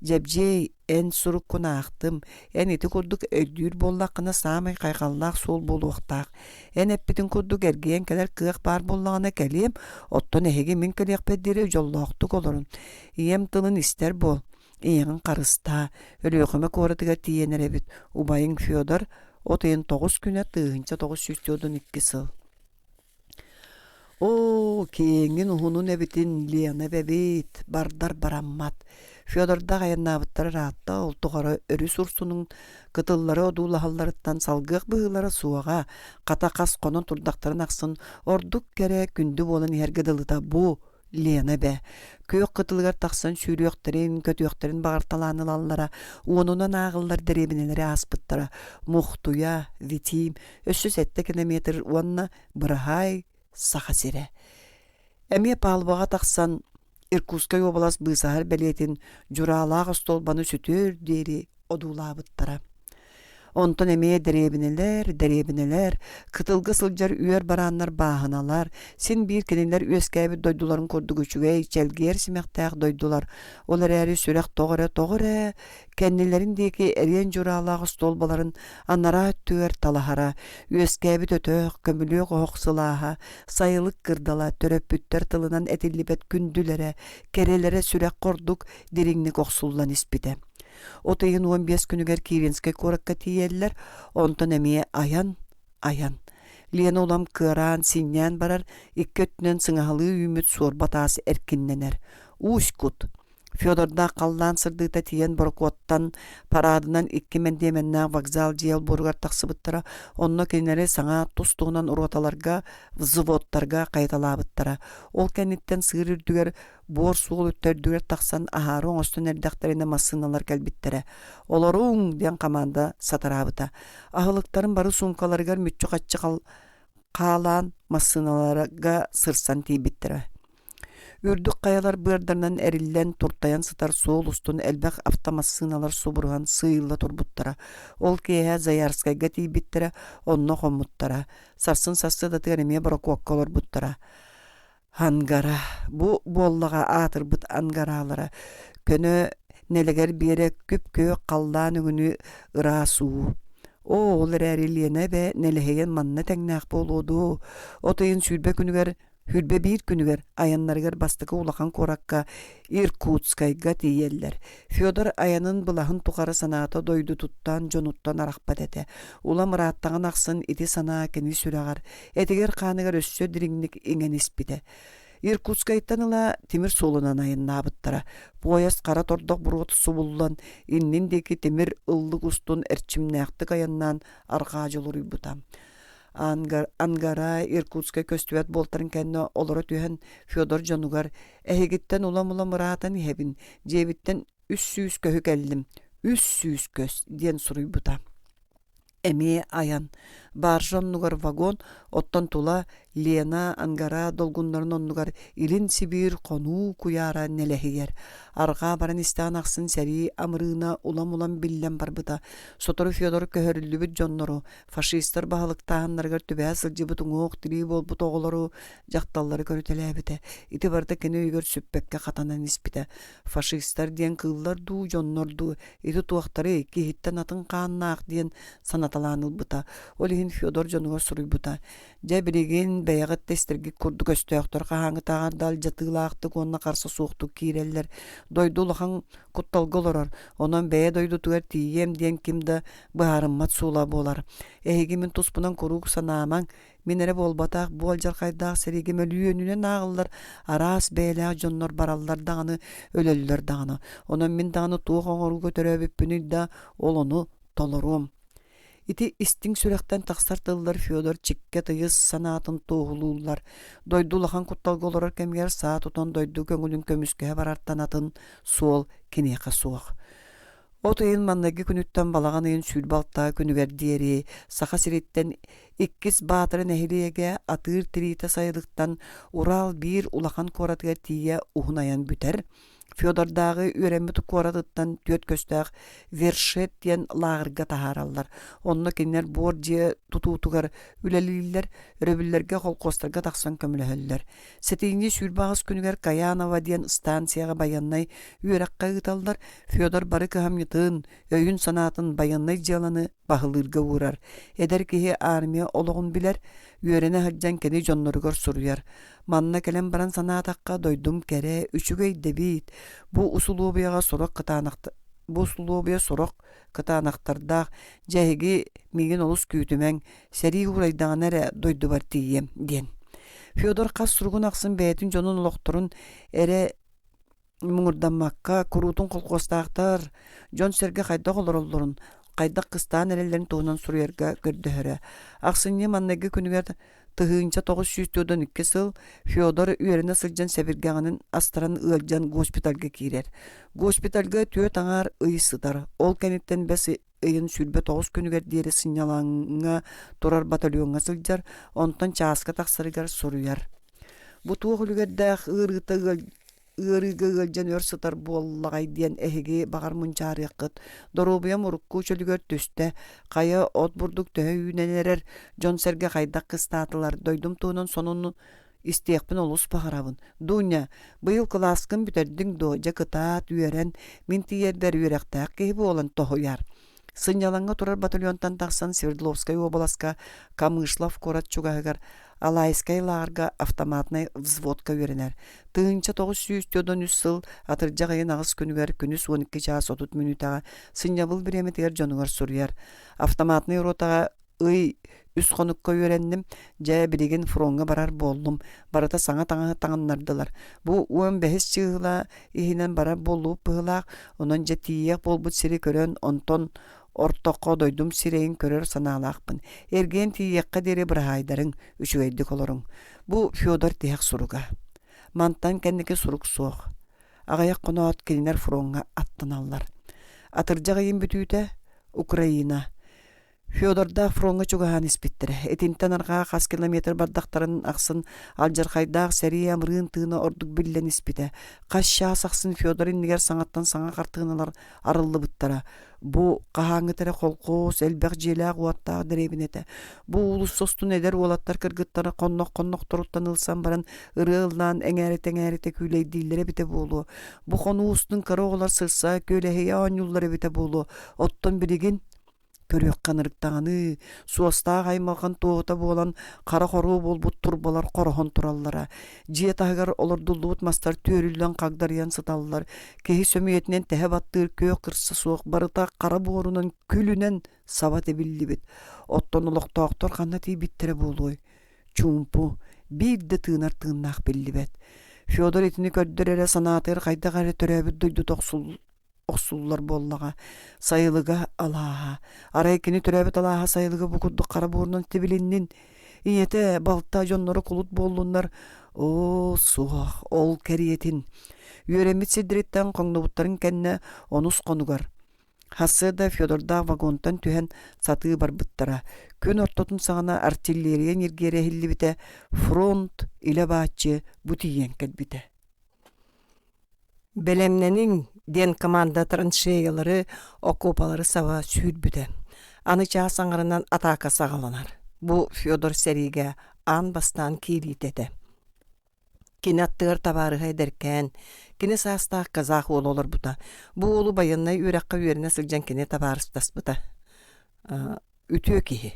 Дьэбдьиэй Эн суруккун аахтым, эн ити курдук өйдүүр буоллаххына саамай хайҕаллаах суол буолуохтаах. Эн эппитин курдук эргийэн кэлэр кыах баар буоллаҕына кэлиэм, оттон эһиги мин кэлиэхпэр диэри дьоллоохтук олорун. Ийэм тылын истэр буол, ийэҕин харыстаа. Өлүөхүмэ куоратыгар тиийэн эрэбит. Убайыҥ Федор от ыйын 9 күнэ 1942 сыл. Оо, киэҥин уһунун эбитин Лена эбэбит, бардар бараммат. Федордаах айаннаабыттара ыраатта, ол тухары өрүс урсунун кытыллары одуулаһалларыттан салгыах быһыылара суоҕа, хата хас хонон турдахтарын ахсын ордук кэрэ, күндү буолан иһэргэ дылыта бу Лена эбэ күөх кытылыгар тахсан сүүрүөхтэрин, көтүөхтэрин баҕарталаан ылаллара, уонунан ааҕыллар дэриэбинэлэри ааспыттара. Мухтуйа, Витим, өссө сэттэ километр уонна Быраһаай, Саха сирэ. Эмиэ палубаҕа тахсан Иркутскай уобалас быысаһар бэлиэтин дьураалаах остуолбаны сүтүөр диэри одуулаабыттара. Онтон эмиэ дэриэбинэлэр, дэриэбинэлэр, кытылга сылдьар үөр барааннар бааһыналар, син биир кинилэр үөскээбит дойдуларын курдук үчүгэй, чэлгийэр симэхтээх дойдулар. Ол эрээри сүрэх тоҕо эрэ, тоҕо эрэ кэннилэрин диэки эриэн дьураалаах остуолбаларын анараа өттүгэр талаһара, үөскээбит өтөх, көмүлүөк оһох сылааһа, сайылык кырдала, төрөппүттэр тылынан этиллибэт күндүлэрэ, кэрэлэрэ сүрэх курдук дириҥник охсуллан испитэ. От ыйын 15 күнүгэр Киренскэй куоракка тиийэллэр, онтон эмиэ айан, айан. Лена улам кыараан, синньээн барар, икки өттүнэн сыҥаһалыы үүммүт суорба таас эркиннэнэр. Усть-Кут. Федордаах халлаан сырдыыта тиийэн борокуоттан параадынан икки мэндиэмэннээх вокзал дьиэ олбуоругар тахсыбыттара, онно кинилэри саҥа тус-туһунан роталарга, взводтарга хайыталаабыттара. Ол кэнниттэн сыыр үрдүгэр буор суол үрдүгэр тахсан аһаары оҥостон эрдэхтэринэ массыыналар кэлбиттэрэ. «Олоруҥ!» диэн хамаанда сатараабыта. Аһылыктарын бары суумкаларыгар мүччү-хаччы хаалаан массыыналарга сырсан тиийбиттэрэ. Үрдүк хайалар быардарынан эриллэн, туртайан сытар суол устун элбэх автомассыыналар субуруһан сыыйылла турбуттара. Ол киэһэ Заярскайга тиийбиттэрэ, онно хоммуттара. Сарсын сарсыардатыгар эмиэ борокуокка олорбуттара. Ангара, бу буоллаҕа аатырбыт ангараалара, көнө Нэлэгэр Биэрэ күп-күөх халлаан өҥүнүү ыраас уу. Оо, ол эрээри Лена эбэ нэлэһийэн манна тэҥнээх буолуо дуо? От ыйын 20 күнүгэр 21 күнүгэр айаннарыгар бастакы улахан куоракка Иркутскайга тиийэллэр. Федор айанын былаһын тухары санаата дойдутуттан, дьонуттан арахпат этэ. Улам ырааттаҕын ахсын ити санаа кини сүрэҕэр, этигэр-хааныгар өссө дириҥник иҥэн испитэ. Иркутскайтан ыла тимир суолунан айаннаабыттара. Пуойас хара тордох буруота субуллан, иннин диэки тимир ыллык устун эрчимнээхтик айаннаан арҕаа дьулуруйбута. Ангара Иркутскай көстүбэт буолтарын кэннэ олоро түһэн Федор дьонугар «Эһигиттэн улам-улам ыраатан иһэбин, дьиэбиттэн 300 көһү кэллим, 300 көс» диэн суруйбута. Эмиэ айан. Баржа оннугар вагон, оттон тула Лена, Ангара долгуннарын оннугар Илин Сибиир хонуу куйаара нэлэһийэр. Арҕаа баран истэҕин ахсын сэрии амырыына улам-улам биллэн барбыта. Сотору Федор көһөрүллүбүт дьоннору, фашистар баһылыктааһыннарыгар түбэһэ сылдьыбыт уҥуох-тирии буолбут оҕолору, дьахталлары көрүтэлээбитэ. Ити барыта кини өйүгэр сүппэккэ хатанан испитэ. Фашистар диэн кыыллар дуу, дьоннор дуу, ити туохтарый, киһиттэн атын хааннаах диэн санаталаан ылбыта. Ол иһин Федор дьонугар суруйбута: «Дьэ, билигин бэйэҕит да истэргит курдук өстөөхтөр хаһааҥҥытааҕар да алдьатыылаахтык уонна харса суохтук киирэллэр. Дойду улахан кутталга олорор, онон бэйэ дойдутугар тиийиэм диэн ким да быһаарыммат суола буолар. Эһиги мин туспунан куруук санаамаҥ, мин эрэ буолбатах, бу алдьархайдаах сэриигэ мөлүйүөнүнэн ааҕыллар араас бэйэлээх дьоннор бараллар даҕаны, өлөллөр даҕаны. Онон мин даҕаны туох оҥорууга төрөөбүппүнүй да, ол ону толоруом. Ити истиҥ сүрэхтэн тахсар тыллар Федор чиккэ тыйыс санаатын туоһулууллар. Дойду улахан кутталга олорор кэмигэр саа тутан дойду көҥүлүн көмүскэһэ барартан атын суол киниэхэ суох. От ыйын маҥнайгы күнүттэн балаҕан ыйын 26 күнүгэр диэри Саха сириттэн иккис Баатара нэһилиэгэ атыыр тириитэ сайылыктан Урал биир улахан куоратыгар тиийэ уһун айан бүтэр. Федордааҕы үөрэммит куоратыттан түөрт көстөөх Вершет диэн лааҕырга таһаараллар. Онно кинилэр буор дьиэ тутуутугар үлэлииллэр, өрөбүллэргэ холкуостарга тахсан көмөлөһөллөр. Сэтинньи 28 күнүгэр Каянова диэн станцияҕа байыаннай үөрэххэ ыыталлар. Федор бары кыһамньытын, өйүн-санаатын байыаннай дьыаланы баһылыырга уурар. Эдэр киһи армия олоҕун билэр, үөрэнэ сылдьан кини дьонноругар суруйар. Манна кэлэн баран санаатахха, дойдум кэрэ, үчүгэй да эбит. Бу усулуобуйаҕа сорох кытаанах бу усулуобуйа сорох кытаанахтардаах, дьэ эһиги миигин олус күүтүмэҥ, сэрии уурайдаҕына эрэ дойдубар тиийиэм диэн. Федор хас суругун ахсын бэйэтин дьонун олохторун эрэ муҥурдаммакка, куруутун колхуостаахтар, дьон-сэргэ хайдах олороллорун, хайдах кыстаан эрэллэрин туһунан суруйарга көрдөһөрө. Ахсынньы маҥнайгы күнүгэр 1942 сыл Федор үөрэнэ сылдьан сэбиргэҕинэн астаран ыалдьан госпитальга киирэр. Госпитальга түөрт аҥаар ый сытар. Ол кэнниттэн бэс ыйын 29 күнүгэр диэри сынньалаҥҥа турар батальоҥҥа сылдьар, онтон чааска тахсарыгар суруйар. Бу туох үлүгэрдээх ыарыыта ыарыыга ыалдьан өр сытар буоллаҕай диэн эһиги баҕар мунчаарыаххыт. Доруобуйам урукку чөлүгэр түстэ. Хайа от бурдук төһө үүнэн эрэр, дьон-сэргэ хайдах кыстаатылар, дойдум туһунан сонуну истиэхпин олус баҕарабын. Дуня, быйыл кылааскын бүтэрдиҥ дуо? Дьэ кытаат, үөрэн, мин тиийэрбэр үөрэхтээх киһи буолан тоһуйар. Сынньалаҥҥа турар батальонтан тахсан Свердловскай уобаласка Камышлов куорат чугаһыгар Алайскай лааҕырга автоматнай взводка үөрэнэр. 1943 сыл атырдьах ыйын аҕыс күнүгэр күнүс 12 чаас 30 мүнүүтэҕэ сынньабыл бириэмэтигэр дьонугар суруйар. Автоматнай ротаҕа ый үс хонукка үөрэнним, дьэ билигин фроҥҥа барар буоллум, барыта саҥа таҥаһы таҥыннардылар. Бу 15 чыыһыла иһинэн барар буоллубут быһыылаах, онон дьэ тиийиэх буолбут сири көрөн, онтон ортоххо дойдум сирэйин көрөр санаалаахпын. Эргийэн тиийиэххэ диэри быраһаайдарыҥ, үчүгэйдик олоруҥ. Бу Федор тиһэх суруга. Мантан кэнники сурук суох. Аҕыйах хоноот кинилэр фроҥҥа аттаналлар. Атырдьах ыйын бүтүүтэ Украина. Федордаах фроҥҥа чугаһаан испиттэрэ. Итинтэн арҕаа хас километр бардахтарын ахсын алдьархайдаах сэрии амырыын тыына ордук биллэн испитэ. Хас чаас ахсын Федор иннигэр саҥаттан саҥа хартыыналар арыллыбыттара. Бу хаһааҥҥыта эрэ холкуос элбэх дьиэлээх-уоттаах дэриэбинэтэ. Бу уулусса устун эдэр уолаттар кыргыттара хоннох-хоннохторуттан ылсан баран ырыа ыллаан эҥээритэ-эҥээритэ күүлэйдииллэрэ эбитэ буолуо. Бу хонуу устун кыра оҕолор сырса, күөлэһийэ оонньууллара эбитэ буолуо. Оттон билигин Көрүөххэ ынырыктаҕыныы, суостаах аймалҕан туоһута буолан хара хоруо буолбут турбалар хороһон тураллара. Дьиэ таһыгар олордуллубут мастар түөрүллэн хагдарыйан сыталлар. Киһи сөмүйэтинэн тэһэ баттыыр күөх кырса суох барыта хара буорунан күлүнэн саба тибиллибит. Оттон олохтоохтор ханна тиийбиттэрэ буолуой? Чуумпу, биир да тыынар тыыннаах биллибэт. Федор итини көрдөр эрэ санаатыгар хайдах эрэ төрөөбүт дойдута охсуллар буоллаҕа. Сайылыга алааһа. Арай кини төрөөбүт алааһа сайылыга бу курдук хара буорунан тибилиннин. Ийэтэ, балта дьонноро кулут буоллуннар. Оо, суох, ол кэриэтин. Үөрэммит сирдэриттэн хоҥнубуттарын кэннэ онус хонугар. Хассыада Федордаах вагонтан түһэн сатыы барбыттара. Күн ортотун саҕана артиллерия ньиргиэрэ иһиллибитэ, фронт илэ-бааччы бу тиийэн кэлбитэ. «Бэлэмнэниҥ!» диэн команда траншеялары, окуопалары саба сүүрбүтэ. Аны чаас аҥарынан атаака саҕаланар. Бу Федор сэриигэ аан бастаан киириитэ этэ. Кини аттыгар табаарыһа эдэркээн, кини саастаах казах уола олорбута. Бу уолу байыаннай үөрэххэ үөрэнэ сылдьан кини табаарыстаспыта. Үтүө киһи.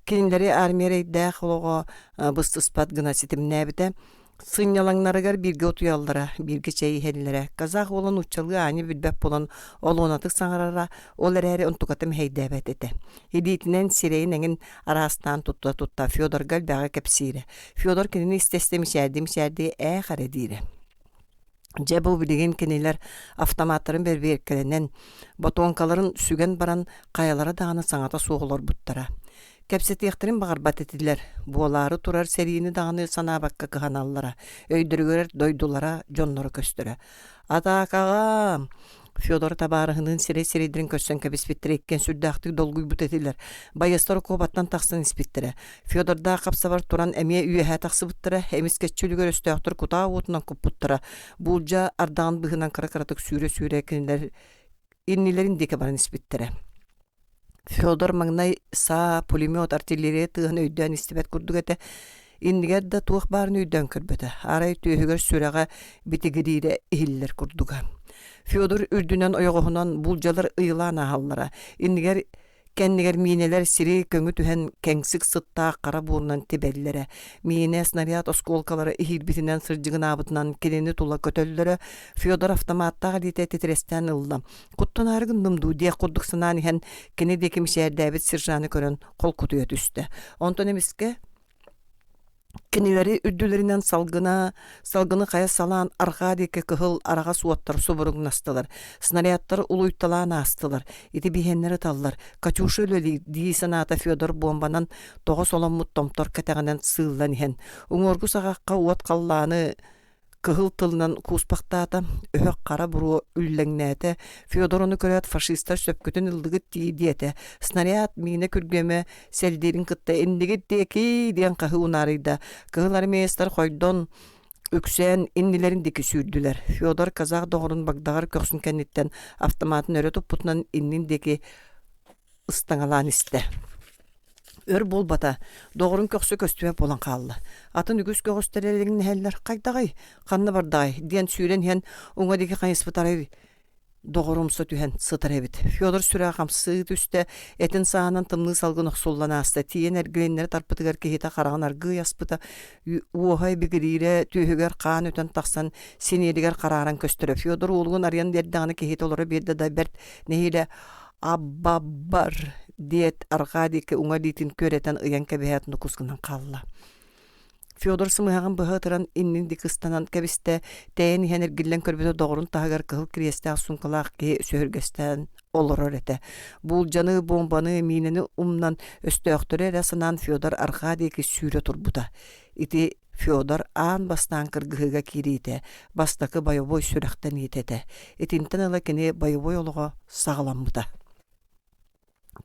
Кинилэри армия эрэйдээх олоҕо быстыспат гына ситимнээбитэ. Сынньалаҥнарыгар бииргэ утуйаллара, бииргэ чэй иһэллэрэ. Казах уола нууччалыы аанньа билбэт буолан олуонатык саҥарара, ол эрээри онтуката мэһэйдээбэт этэ. Илиитинэн сирэйин эҥин араастаан тутта-тутта Федорга элбэҕи кэпсиирэ. Федор кинини истэ-истэ мичээрдии-мичээрдии ээх эрэ диирэ. Дьэ бу билигин кинилэр автоматтарын бэрэбиэркэлэнэн, ботуоҥкаларын сүгэн баран хайалара даҕаны саҥата суох олорбуттара. Кэпсэтиэхтэрин баҕарбат этилэр, буолаары турар сэриини даҕаны санаабакка кыһаналлара, өйдөрүгэр дойдулара, дьонноро көстөрө. Атаакаҕа! Федор табаарыһыныын сирэй-сирэйдэрин көрсөн кэбиспиттэрэ иккиэн сүрдээхтик долгуйбут этилэр. Байыастар окуопаттан тахсан испиттэрэ. Федордаах хапсабар туран эмиэ үөһэ тахсыбыттара, эмискэччи үлүгэр өстөөхтөр кутаа уотунан куппуттара. Буулдьа ардаҕын быыһынан кыра-кыратык сүүрэ-сүүрэ кинилэр иннилэрин диэки баран испиттэрэ. Федор маҥнай саа, пулемет, артиллерия тыаһын өйдөөн истибэт курдук этэ. Иннигэр да туох баарын өйдөөн көрбөтө. Арай түөһүгэр сүрэҕэ битигириирэ иһиллэр курдуга. Федор үрдүнэн ойоҕоһунан буулдьалар ыйылаан ааһаллара. Иннигэр Кэннигэр миинэлэр сири көҥү түһэн кэҥсик сыттаах хара буорунан тибэллэрэ. Миинэ снаряд оскуолкалара иһиирбитинэн сырдьыгынаабытынан кинини тула көтөллөрө. Федор автоматтаах илиитэ титирэстээн ылла. Куттанаары гынным дуу диэх курдук санаан иһэн кини диэки мичээрдээбит сержаны көрөн холкутуйа түстэ. Онтон эмискэ Кинилэри үрдүлэринэн салгына, салгыны хайа салаан арҕаа диэки кыһыл араҕас уоттар субуруҥнастылар, снарядтар улуйталаан аастылар, ити биһиэннэр ыталлар, Катюша үлэлиир дии санаата Федор буомбанан тоҕо соломмут томтор кэтэҕинэн сыыллан иһэн, уҥуоргу саҕахха уот халлааны кыһыл тылынан кууспахтаата, өһөх хара буруо үллэҥнээтэ, Федор ону көрөөт фашистар сөпкүтүн ыллыгыт дии диэтэ, снаряд миинэ күргүөмэ сэллиирин кытта иннигит диэки диэн хаһыы унаарыйда, кыһыл армеецтар хойдон үксээн иннилэрин диэки сүүрдүлэр. Федор казах доҕорун багдаҕар көхсүн кэнниттэн автоматын өрө туппутунан иннин диэки ыстаҥалаан истэ. Өр буолбата, доҕорун көхсө көстүбэт буолан хаалла. Атын үгүс көҕүстэр элэҥнэһэллэр, хайдаҕый, ханна бардаҕай диэн сүүрэн иһэн уҥа диэки хайыспыт арай доҕору умса түһэн сытар эбит. Федор сүрэҕэ хамсыы түстэ, этин сааһынан тымныы салгын охсуллан ааста. Тиийэн эргилиннэри тарпытыгар киһитэ хараҕын аргыый аспыта, уоһа ибигириирэ, түөһүгэр хаан өтөн тахсан синиэлигэр харааран көстөрө. Федор уолугун арыйан биэрдэҕинэ киһитэ олоро биэрдэ да бэрт нэһиилэ «Аббабар!» диэт, арҕаа диэки уҥа илиитин күөрэтэн ыйан кэбиһээт нукус гынан хаалла. Федор сымыһаҕын быһа ытыран иннин диэки ыстанан кэбистэ, тэйэн иһэн эргиллэн көрбүтэ доҕорун таһыгар кыһыл кириэстээх суумкалаах киһи сөһүргэстээн олорор этэ. Буулдьаны, буомбаны, миинэни умнан, өстөөхтөрү эрэ санаан Федор арҕаа диэки сүүрэ турбута. Ити Федор аан бастаан кыргыһыыга киириитэ, бастакы бойобуой сүрэхтэниитэ этэ. Итинтэн ыла кини бойобуой олоҕо саҕаламмыта.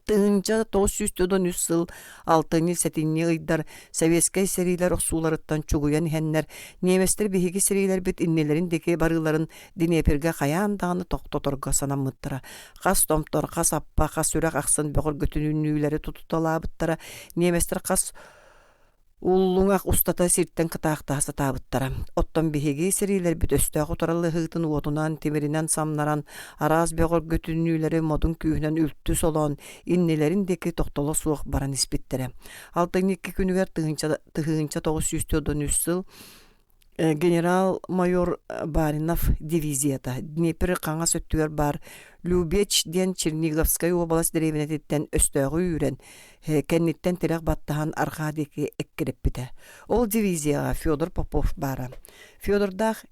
1993 сыл алтынньы-сэтинньи ыйдар советскай сэриилэр охсууларыттан чугуйан иһэннэр, немецтэр биһиги сэриилэрбит иннилэрин диэки барыыларын Днепергэ хайаан даҕаны тохтоторго санаммыттара. Хас томтор, хас аппа, хас үрэх ахсын бөҕөргөтүнүүлэри тутуталаабыттара. Немецтэр хас Уллуҥах устата сиртэн кытаахтаһа сатаабыттара. Оттон биһиги сэриилэрбит өстөөх утарылаһыытын уотунан, тимиринэн самнаран, араас бөҕөргөтүнүүлэри модун күүһүнэн үлтү солоон, иннилэрин диэки тохтоло суох баран испиттэрэ. Алтынньы икки күнүгэр 1993 сыл Генерал-майор Баринов дивизията Днепр хаҥас өттүгэр баар Любеч диэн Черниговскай уобалас дэриэбинэтиттэн өстөөҕү үүрэн, кэнниттэн тирэх баттаһан арҕаа диэки эккирэппитэ. Ол дивизияҕа Федор Попов баара. Федордаах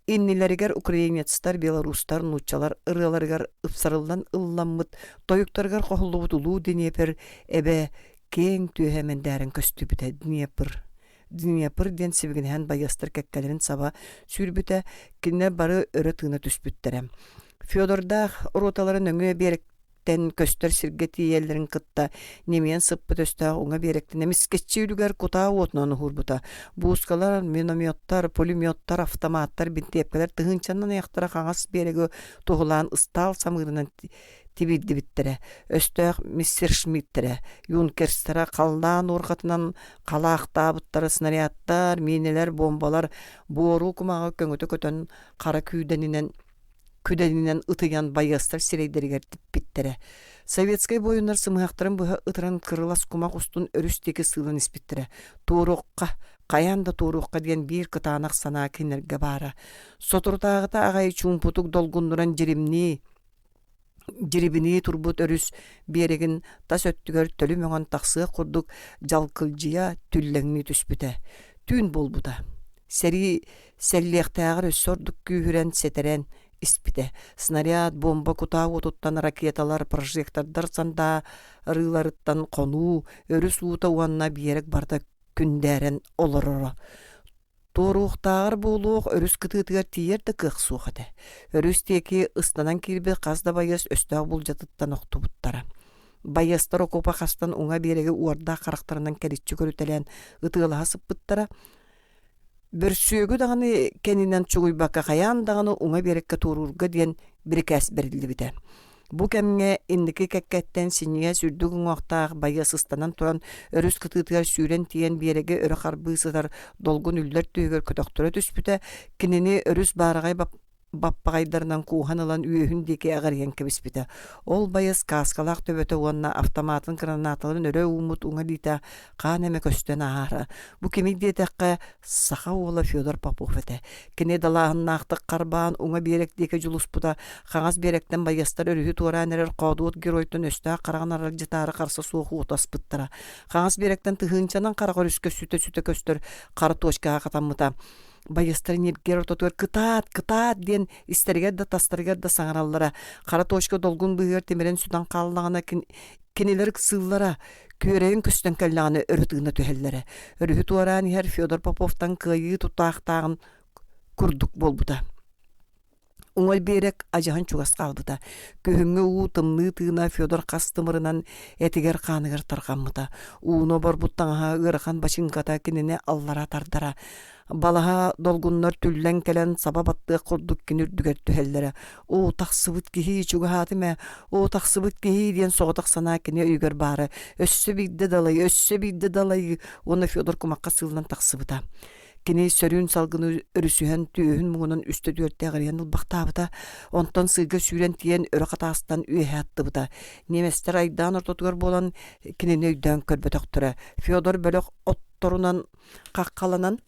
иннилэригэр украинецтар, белорустар, нууччалар ырыаларыгар ыпсарыллан ылламмыт, тойуктарыгар хоһуллубут улуу Днепр эбэ киэҥ түөһэ мэндээрэн көстүбүтэ. Днепр Днепр диэн сибигинэһэн байыастар кэккэлэрин саба сүүрбүтэ, кинилэр бары өрө тыына түспүттэрэ. Федордаах роталара нөҥүө биэрэктэн көстөр сиргэ тиийэллэрин кытта ньимийэн сыппыт өстөөх уҥа биэрэктэн эмискэччи үлүгэр кутаа уотунан уһуурбута. Буускалар, минометтар, пулеметтар, автоматтар, бинтиэпкэлэр тыһыынчанан айахтара хаҥас биэрэги туһулаан ыстаал самыырынан тибиирдибиттэрэ. Өстөөх мессершмиттэрэ, юнкерстара халлаан уорҕатынан халаахтаабыттара снарядтар, миинэлэр, буомбалар буору кумаҕы көҥүтэ көтөн хара күүдэнинэн күдэнинэн ытыйан байыастар сирэйдэригэр типпиттэрэ. Советскай буойуннар сымыһахтарын быһа ытыран кырылас кумах устун өрүс диэки сыылан испиттэрэ. Туоруохха, хайаан да туоруохха диэн биир кытаанах санаа кинилэргэ баара. Соторутааҕыта аҕай чуумпутук долгуннуран дьиримнии, Дьирибинии турбут өрүс биэрэгин тас өттүгэр төлү мөҥөн тахсыах курдук дьалкылдьыйа түллэҥнии түспүтэ. Түүн буолбута. Сэрии сэллиэхтээҕэр өссө ордук күүһүрэн, сэтэрэн испитэ. Снаряд, буомба кутаа уотуттан ракеталар, прожектордар сандаарыыларыттан хонуу, өрүс уута уонна биэрэк барыта күндээрэн олороро. Туоруохтааҕар буолуох өрүс кытыытыгар тиийэр да кыах суох этэ. Өрүс диэки ыстанан киирбит хас да байыас өстөөх булдьатыттан охтубуттара. Байыастар окуопа хастан уҥа биэрэги уордаах харахтарынан кэриччи көрүтэлээн ытыалаһа сыппыттара. Бөрсүөгү даҕаны кэннинэн чугуйбакка хайаан даҕаны уҥа биэрэккэ туоруурга диэн бирикээс бэриллибитэ. Бу кэмҥэ инники кэккэттэн синньигэс үрдүк уҥуохтаах байыас ыстанан туран өрүс кытыытыгар сүүрэн тиийэн биэрэги өрө харбыы сытар долгун үллэр түөһүгэр көтөхтөрө түспүтэ, кинини өрүс баараҕай баппаҕайдарынан кууһан ылан үөһүн диэки эҕэрийэн кэбиспитэ. Ол байыас кааскалаах төбөтө уонна автоматын гранаталарын өрө ууммут уҥа илиитэ хаан эмэ көстөн ааһара. Бу кимий диэтэххэ, саха уола Федор Попов этэ. Кини далааһыннаахтык харбаан уҥа биэрэк диэки дьулуспута, хаҥас биэрэктэн байыастар өрүһү туораан эрэр хоодуот геройтан өстөөх хараҕын аралдьытаары харса суох уоту аспыттара. Хаҥас биэрэктэн тыһыынчанан харах өрүскэ сүтэ-сүтэ көстөр хара точкаҕа хатаммыта. Байыастар ньиргиэр ортотугар «Кытаат! Кытаат!» диэн истэригэр да тастарыгар да саҥараллара. Хара точка долгун быыһыгар тимирэн сүтэн хааллаҕына кинилэр ыксыыллара, күөрэйэн көстөн кэллэҕинэ өрө тыына түһэллэрэ. Өрүһү туораан иһэр Федор Поповтан кыайыы тутаахтааҕын курдук буолбута. Уҥа биэрэк адьаһын чугас хаалбыта. Күһүҥҥү уу тымныы тыына Федор хас тымырынан этигэр-хааныгар тарҕаммыта. Ууну оборбут таҥаһа ыарахан бачыыҥката кинини аллара тардара. Балаһа долгуннар түллэн кэлэн саба баттыах курдук кини үрдүгэр түһэллэрэ. Оо, тахсыбыт киһи чугаһаатым ээ, оо, тахсыбыт киһи диэн соҕотох санаа кини өйүгэр баара. Өссө биирдэ далайыы, өссө биирдэ далайыы уонна Федор кумахха сыыллан тахсыбыта. Кини сөрүүн салгыны өрүсүһэн түөһүн муҥунан үстэ-түөртэ эҕирийэн ылбахтаабыта, онтон сыырга сүүрэн тиийэн өрө хатаастан үөһэ аттыбыта. Немецтэр айдаан ортотугар буолан кинини өйдөөн көрбөтөхтөрө. Федор бөлөх отторунан хаххаланан,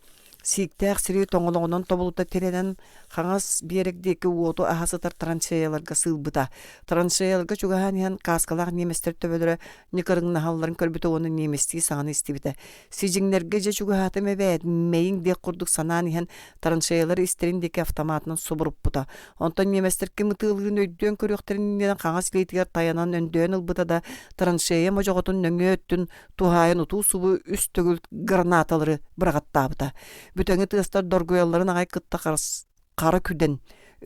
сииктээх сири тоҥолоҕунан тобулута тирэнэн, хаҥас биэрэк диэки уоту аһа сытар траншеяларга сыылбыта. Траншеяларга чугаһаан иһэн кааскалаах немецтэр төбөлөрө ньыкырыҥнаһалларын көрбүтэ уонна немецтии саҥаны истибитэ. Сидьиҥнэргэ дьэ чугаһаатым эбээт, мэйиҥ диэх курдук санаан иһэн траншеялар истэрин диэки автоматынан субуруппута. Онтон немецтэр ким ытыалыырын өйдүөн көрүөхтэрин иннинэ хаҥас илиитигэр тайанан өндөйөн ылбыта да, траншея модьоҕотун нөҥүө өттүн туһаайан утуу-субу үс төгүл гранаталары быраҕаттаабыта. Бүтэҥи тыастар доргуйалларын аҕай кытта хара күдэн.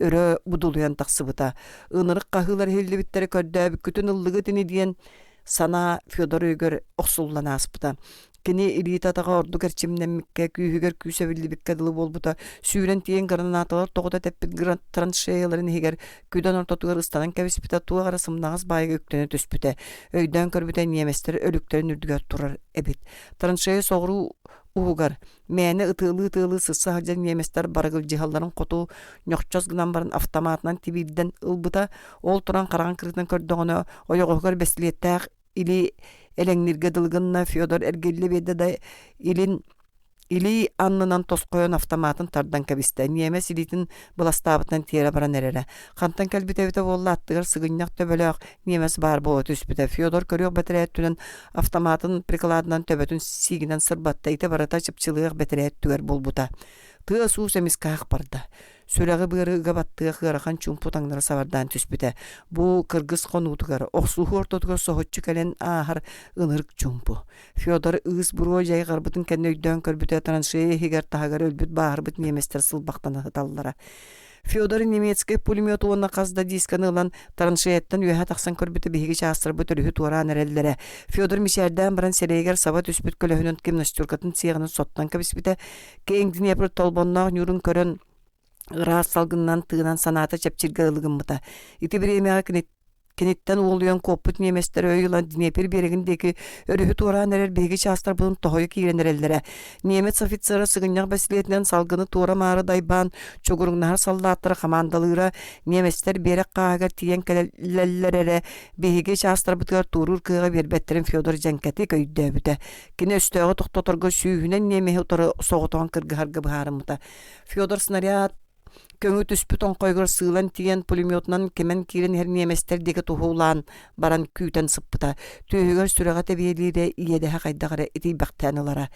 өрө будулуйан тахсыбыта. Ынырык хаһыылар иһиллибиттэрэ көрдөөбүккүтүн ыллыгыт ини диэн санаа Федор өйүгэр охсуллан ааспыта. Кини илиитэ-атаҕа ордук эрчимнэммиккэ, күүһүгэр күүс эбиллибиккэ дылы буолбута. Сүүрэн тиийэн гранаталар тоҕута тэппит траншеяларын иһигэр күдэн ортотугар ыстанан кэбиспитэ, туох эрэ сымнаҕас баайга үктэнэ түспүтэ. Өйдөөн көрбүтэ ньиэмэстэр өлүктэрин үрдүгэр турар эбит. Траншея соҕуруу уһугар мээнэ ытыалыы-ытыалыы сырса сылдьар ньиэмэстэр барыгылдьыһалларын хоту ньохчос гынан баран автоматынан тибиирдэн ылбыта. Ол туран хараҕын кырыытынан көрдөҕүнэ, ойоҕоһугар бэстилиэттээх илии элэҥнииргэ дылы гынна Федор эргиллэ биэрдэ да илин илии аннынан тосхойон автоматын тардан кэбистэ. Ньиэмэс илиитин быластаабытынан тиэрэ баран эрэрэ. Хантан кэлбит эбитэ буолла аттыгар сыгынньах төбөлөөх ньиэмэс баар буола түспүтэ. Федор көрүөх бэтэрээ өттүнэн автоматын прикладынан төбөтүн сиигинэн сырбатта. Ити барыта чыпчылыах бэтэрээ өттүгэр буолбута. Тыас-уус эмискэ ах барда. Сүрэҕи-быары ыга баттыах ыарахан чуумпу таҥнары сабардаан түспүтэ. Бу кыргыс хонуутугар, охсуһуу ортотугар соһуччу кэлэн ааһар ынырык чуумпу. Федор ыыс-буруо дьайҕарбытын кэннэ өйдөөн көрбүтэ траншея иһигэр таһыгар өлбүт бааһырбыт немецтэр сылбахтана сыталлара. Федор немецкэй пулемет уонна хас да дисканы ылан траншеяттан үөһэ тахсан көрбүтэ биһиги чаастарбыт өрүһү туораан эрэллэрэ. Федор мичээрдээн баран сирэйигэр саба түспүт көлөһүнүн гимнастеркатын сиэҕинэн соттон кэбиспитэ. Киэҥ Днепр толбонноох ньуурун көрөн ыраас салгынынан тыынан санаата чэпчиргэ ылы гыммыта. Ити бириэмэҕэ кини киниттэн уолуйан куоппут немецтэр өй ылан Днепр биэрэгин диэки өрүһү туораан эрэр биһиги чаастарбытын тоһуйа киирэн эрэллэрэ. Немец офицера сыгынньах бэстилиэтинэн салгыны туора-маары дайбаан чугуруҥнаһар саллааттары хамаандалыыра, немецтэр биэрэк хааһыгар тиийэн кэлэллэр эрэ биһиги чаастарбытыгар туоруур кыаҕы биэрбэттэрин Федор дьэҥкэтик өйдөөбүтэ. Кини өстөөҕү тохтоторго сүүһүнэн немеһи утары соҕотоҕун кыргыһарга быһаарыммыта. Федор снаряд көҥү түспүт оҥхойугар сыылан тиийэн пулеметунан кимэн киирэн иһэр немецтэр диэки туһулаан баран күүтэн сыппыта. Түөһүгэр сүрэҕэ тэбиэлиирэ иэдэһэ хайдах эрэ итийбэхтээн ылара.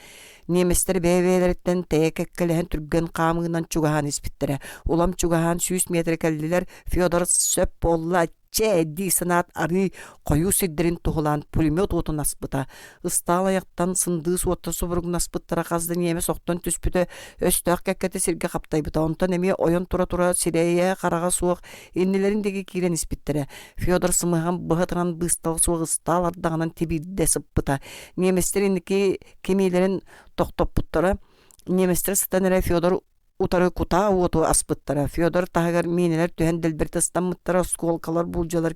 Немецтэр бэйэ-бэйэлэриттэн тэйэ кэккэлэһэн түргэн хаамыынан чугаһаан испиттэрэ. Улам чугаһаан 100 метр кэллилэр. Федор сөп буолла чэ дии санаат арыы хойуу сирдэрин туһулаан пулемет уотун аспыта. Ыстаал айахтан сындыыс уоттар субуругнаспыттара хас да ньиэмэс охтон түспүтэ, өстөөх кэккэтэ сиргэ хаптайбыта. Онтон эмиэ ойон тура-тура сирэйэ хараҕа суох иннилэрин диэки киирэн испиттэрэ. Федор сымыһаҕын быһа ытыран быыстала суох ыстаал ардаҕынан тибиирдэ сыппыта. Ньиэмэстэр инники кимиилэрин тохтоппуттара. Ньиэмэстэр сытан эрэ Федор утары кутаа уоту аспыттара. Федор таһыгар миинэлэр түһэн дэлбэритэ ыстаммыттара, оскуолкалар, буулдьалар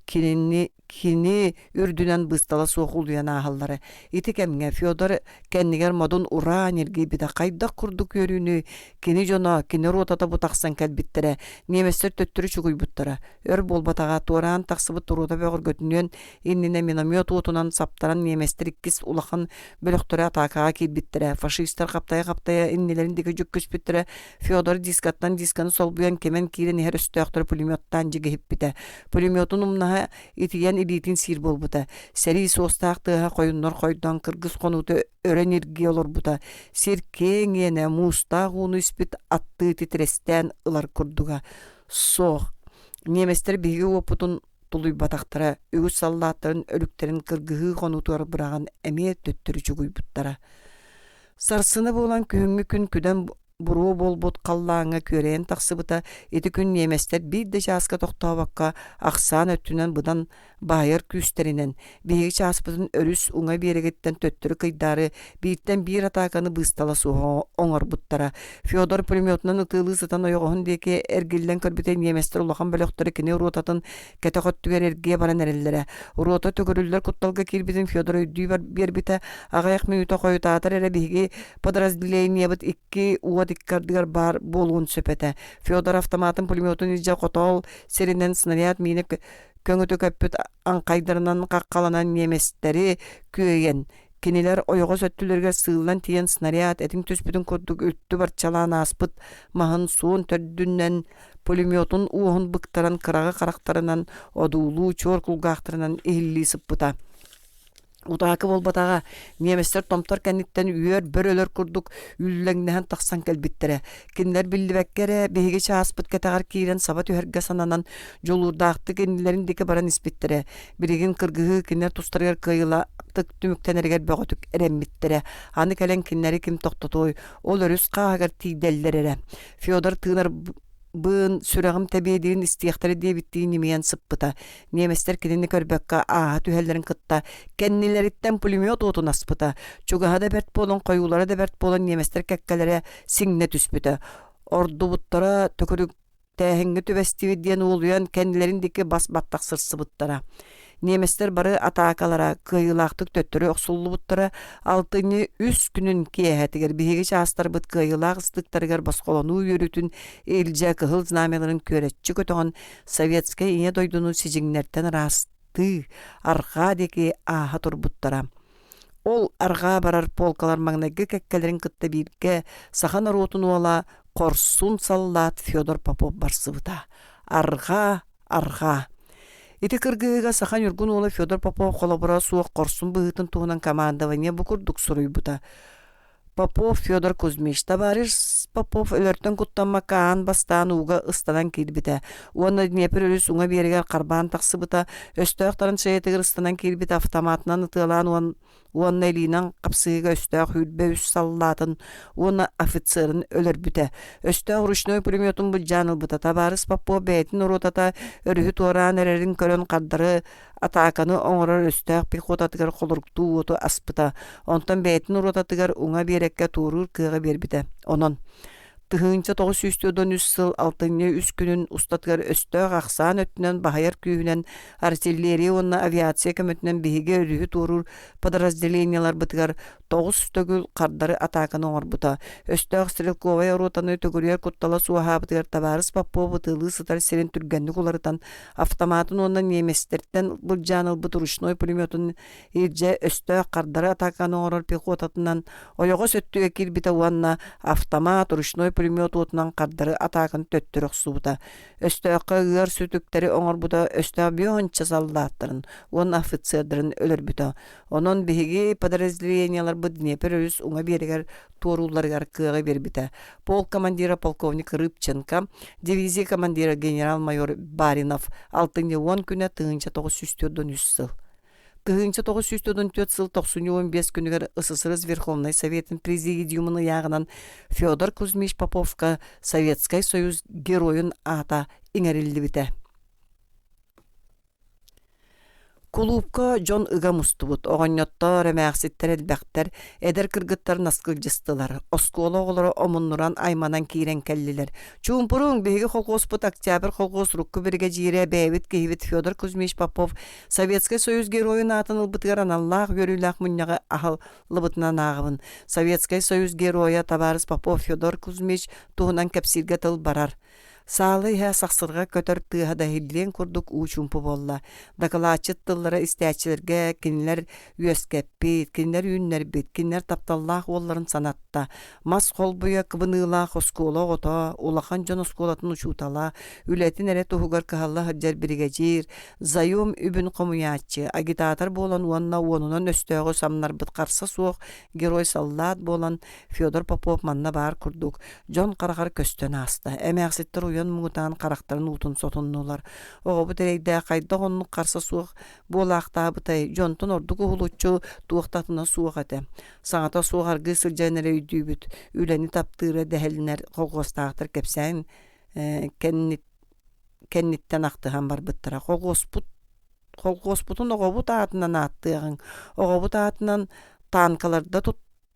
кинини кини үрдүнэн быыстала суох улуйан ааһаллара. Ити кэмҥэ Федор кэннигэр модун ураа ньиргийбитэ хайдах курдук үөрүүнү кини дьоно, кини ротата бу тахсан кэлбиттэрэ. Немецтэр төттөрү чугуйбуттара. Өр буолбатаҕа туораан тахсыбыт рота бөҕөргөтүнүөн иннинэ миномет уотунан саптаран немецтэр иккис улахан бөлөхтөрө атаакаҕа киирбиттэрэ. Фашистар хаптайа-хаптайа иннилэрин диэки дьүккүспүттэрэ. Федор дискаттан дисканы солбуйан кимэн киирэн иһэр өстөөхтөрү пулеметтаан дьигиһиппитэ. Пулеметун умнаһа итийэн илиитин сиир буолбута. Сэрии суостаах тыаһа хойуннар хойдоон кыргыс хонуута өрө ньиргийэ олорбута. Сир киэҥ иэнэ муустаах ууну испит аттыы титирэстээн ылар курдуга. Суох. Немецтэр биһиги уоппутун тулуйбатахтара, үгүс саллааттарын өлүктэрин кыргыһыы хонуутугар быраҕан эмиэ төттөрү чугуйбуттара. Сарсына буолан күһүҥҥү күн күдэн буруо буолбут халлааҥҥа күөрэйэн тахсыбыта, ити күн ньиэмэстэр биир да чааска тохтообокко ахсаан өттүнэн быдан баайар күүстэринэн биһиги чааспытын өрүс уҥа биэрэгиттэн төттөрү кыйдаары бииртэн биир атааканы быыстала суох оҥорбуттара. Федор пулеметунан ытыалыы сытан ойоҕоһун диэки эргиллэн көрбүтэ ньиэмэстэр улахан бөлөхтөрө кини ротатын кэтэх өттүгэр эргийэ баран эрэллэрэ. Рота төгүрүллэр кутталга киирбитин Федор өйдүү биэрбитэ. Аҕыйах мүнүүтэ хойутаатар эрэ биһиги подразделениебыт икки уот икки ардыгар баар буолуон сөп этэ. Федор автоматын пулеметун илдьэ хотоол сиринэн снаряд миинэ көҥүтү көппүт аҥхайдарынан хаххаланан ньиэмэстэри күөйэн, кинилэр ойоҕос өттүлэригэр сыыллан тиийэн снаряд этиҥ түспүтүн курдук үлтү барчалаан ааспыт маһын суон төрдүнэн пулеметун уоһун быктаран кыраҕы харахтарынан одуулуу чуор кулгаахтарынан иһиллии сыппыта. Утаакы буолбатаҕа, немецтэр томтор кэнниттэн үөр бөрөлөр курдук үллэҥнэһэн тахсан кэлбиттэрэ. Кинилэр биллибэккэ эрэ биһиги чааспыт кэтэҕэр киирэн саба түһэргэ сананан дьулуурдаахтык иннилэрин диэки баран испиттэрэ. Билигин кыргыһыы кинилэр тустарыгар кыайыылаахтык түмүктэнэригэр бөҕөтүк эрэммиттэрэ. Аны кэлэн кинилэри ким тохтотуой, ол өрүс хааһыгар тиийдэллэр эрэ. Федор тыынар Быын сүрэҕим тэбиэлиирин истиэхтэрэ диэбиттии ньимийэн сыппыта. Немецтэр кинини көрбөккө ааһа түһэллэрин кытта кэннилэриттэн пулемет уотун аспыта. Чугаһа да бэрт буолан, хойуулара да бэрт буолан немецтэр кэккэлэрэ сиҥнэ түспүтэ. Ордубуттара төкүрүктээһиҥҥэ түбэстибит диэн уолуйан кэннилэрин диэки бас баттах сырсыбыттара. Немецтэр бары атаакалара кыайыылаахтык төттөрү охсуллубуттара. Алтынньы үс күнүн киэһэтигэр биһиги чаастарбыт кыайыылаах ыстыктарыгар босхолонуу үөрүүтүн илдьэ кыһыл знамяларын күөрэччи көтөҕөн советскай ийэ дойдуну сидьиҥнэртэн ыраастыы арҕаа диэки ааһа турбуттара. Ол арҕаа барар полкалар маҥнайгы кэккэлэрин кытта бииргэ саха норуотун уола хорсун саллаат Федор Попов барсыбыта. Арҕаа, арҕаа. Ити кыргыһыыга саха ньургун уола Федор Попов холобура суох хорсун быһыытын туһунан командование бу курдук суруйбута. Попов Федор Кузьмич товарищ Попов өлөртөн куттаммакка аан бастаан ууга ыстанан киирбитэ уонна Днепр өрүс уҥа биэригэр харбаан тахсыбыта, өстөөх траншеятыгар ыстанан киирбит автоматынан ытыалаан уон уонна илиинэн хапсыһыыга өстөөх 23 саллаатын уонна офицерын өлөрбүтэ. Өстөөх ручной пулеметун былдьаан ылбыта. Табаарыс Попов бэйэтин ротата өрүһү туораан эрэрин көрөн хардары атааканы оҥорор өстөөх пехотатыгар холоруктуу уоту аспыта. Онтон бэйэтин ротатыгар уҥа биэрэккэ туоруур кыаҕы биэрбитэ. Онон 1943 сыл алтынньы үс күнүн устатыгар өстөөх ахсаан өттүнэн баһыйар күүһүнэн артиллерия уонна авиация көмөтүнэн биһиги өрүһү туоруур подразделениеларбытыгар тоҕус төгүл хардары атааканы оҥорбута. Өстөөх стрелковай ротаны төгүрүйэр куттала суоһаабытыгар табаарыс Попов ытыалыы сытар сирин түргэнник уларытан автоматын уонна немецтэртэн былдьаан ылбыт ручной пулеметун илдьэ өстөөх хардары атааканы оҥорор пехотатынан ойоҕос өттүгэр киирбитэ уонна автомат ручной пулемет уотунан хардары атааканы төттөрү охсубута. Өстөөххө ыар сүтүктэри оҥорбута, өстөөх биэһонча саллааттарын уонна офицердарын өлөрбүтэ. Онон биһиги подразделениеларбыт Днепр өрүс уҥа биэрэгэр туоруулларыгар кыаҕы биэрбитэ. Полк командира полковник Рыбченко, дивизия командира генерал-майор Баринов алтынньы уон күнэ 1943 сыл. 1944 сыл тохсунньу 15 күнүгэр СССР Верховнай Советын Президиумун ыйааҕынан Федор Кузьмич Поповка Советскай Союз Геройун аата иҥэриллибитэ. Кулуупка дьон ыга мустубут, оҕонньоттор, эмээхситтэр элбэхтэр, эдэр кыргыттар наскылдьыстылар, оскуола оҕолоро омуннуран айманан киирэн кэллилэр. Чуумпуруҥ, биһиги колхуоспут Октябрь колхуос урукку биригэдьиирэ бэйэбит киһибит Федор Кузьмич Попов Советскай Союз Геройун аатын ылбытыгар аналлаах үөрүүлээх мунньаҕы аһыллыбытынан ааҕабын. Советскай Союз Геройа табаарыс Попов Федор Кузьмич туһунан кэпсииргэ тыл барар. Саала иһэ сахсырҕа көтөр тыаһа да иһиллиэн курдук уу чуумпу буолла. Дакылаатчыт тыллара истээччилэргэ кинилэр үөскэппит, кинилэр үүннэрбит, кинилэр тапталлаах уолларын санатта. Мас холбуйа кыбыныылаах оскуола оҕото, улахан дьон оскуолатын учуутала, үлэтин эрэ туһугар кыһалла сылдьар биригэдьиир, заем үбүн хомуйааччы, агитатор буолан уонна уонунан өстөөҕү самнарбыт харса суох герой-саллаат буолан Федор Попов манна баар курдук дьон хараҕар көстөн ааста. Эмээхситтэр уйан муҥутаан харахтарын уутун сотуннулар. Оҕобут эрэйдээх хайдах оннук харса суох буолаахтаабытай, дьонтон ордук уһулуччу туох да атына суох этэ. Саҥата суох аргыы сылдьан эрэ өйдүүбүт, үлэни таптыыра дэһэлинэр колхуостаахтар кэпсээн кэнниттэн ахтыһан барбыттара. Колхуоспут колхуоспутун оҕобут аатынан ааттыаҕыҥ, оҕобут аатынан танкаларда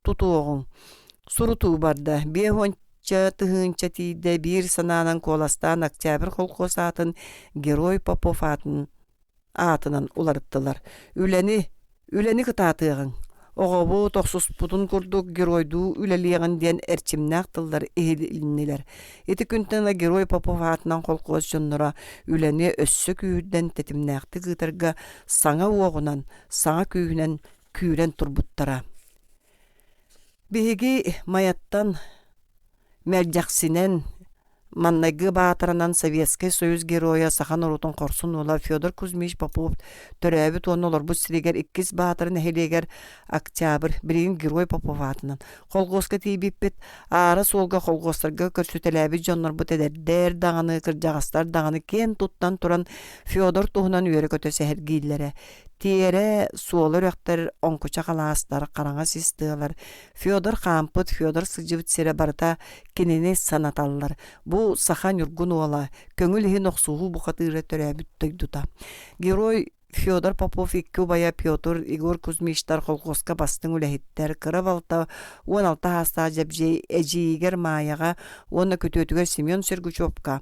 тутуоҕуҥ. Сурутуу барда, биэс тыһыынча тиийдэ биир санаанан куоластаан Октябрь колхоз аатын Герой Попов аатын аатынан уларыттылар. Үлэни, үлэни кытаатыаҕыҥ, оҕобут охсуспутун курдук геройдуу үлэлиэҕин диэн эрчимнээх тыллар иһилиннилэр. Ити күнтэн ыла Герой Попов аатынан холкуос дьонноро үлэни өссө күүһүрдэн тэтимнээхтик ыытарга саҥа уоҕунан, саҥа күүһүнэн күүрэн турбуттара. Биһиги Майаттан Мэлдьэхсинэн Маннайгы баатаранан Советскай Союз Геройа саха норуотун хорсун уола Федор Кузьмич Попов төрөөбүт уонна олорбут сиригэр иккис Баатара нэһилиэгэр Октябрь, билигин Герой Попов аатынан колхуоска тиийбиппит. Аара суолга колхуостарга көрсүтэлээбит дьоннорбут эдэрдэр даҕаны, кырдьаҕастар даҕаны киэн туттан туран Федор туһунан үөрэ-көтө сэһэргииллэрэ. Тиэрэ, суола үрэхтэр, оҥкучах алаастар, хараҥа сис тыалар, Федор хаампыт, Федор сылдьыбыт сирэ барыта кинини санаталлар. Бу саха ньургун уола, көҥүл иһин охсуһуу бухатыыра төрөөбүт дойдута. Герой Федор Попов икки убайа Петр, Егор Кузьмичтар колхуоска бастыҥ үлэһиттэр, кыра балта 16 саастаах Дьэбдьиэй эдьиийигэр Маайаҕа уонна күтүөтүгэр Семен Сергучевка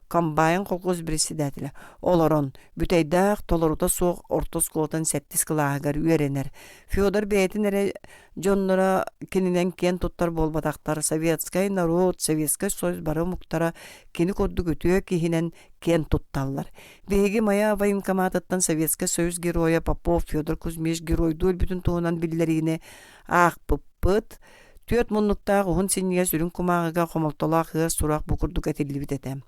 комбайн колхоз председателэ олорон Бүтэйдээх толорута суох орто оскуолатын сэттис кылааһыгар үөрэнэр. Федор бэйэтин эрэ дьонноро кининэн киэн туттар буолбатахтар, советскай норуот, Советскай Союз бары омуктара кини курдук үтүө киһинэн киэн тутталлар. Биһиги Майа военкоматыттан Советскай Союз геройа Попов Федор Кузьмич геройдуу өлбүтүн туһунан биллэриини аахпыппыт. Түөрт муннуктаах уһун синньигэс үрүҥ кумааҕыга хомолтолоох ыар сурах бу курдук этиллибит этэ.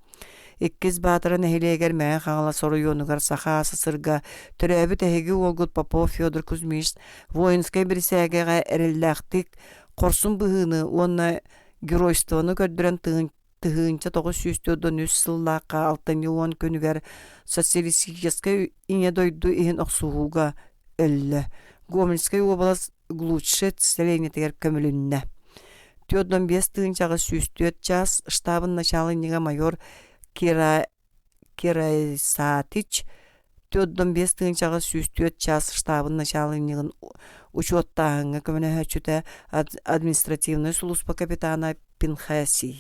Иккис Баатара нэһилиэгэр Мэҥэ Хаҥалас оройуонугар Саха СССР-га төрөөбүт эһиги уолгут Попов Федор Кузьмич воинскай бирисээгэҕэ эрэллээхтик хорсун быһыыны уонна геройствоны көрдөрөн 1943 сыллаахха алтынньы уон күнүгэр социалистическай Ийэ дойду иһин охсуһууга өллө. Гомельскай уобалас Глушец сэлиэнньэтигэр көмүлүннэ. 45 тыһыынчаҕа 104 чаас штабын начаалынньыга майор Кира Кирайсатич 45 тыһыынчаҕа 104 чаас штабын начаалынньыгын учуоттааһыҥҥа көмөлөһөөччүтэ административнай сулууспа капитана Пинхасий.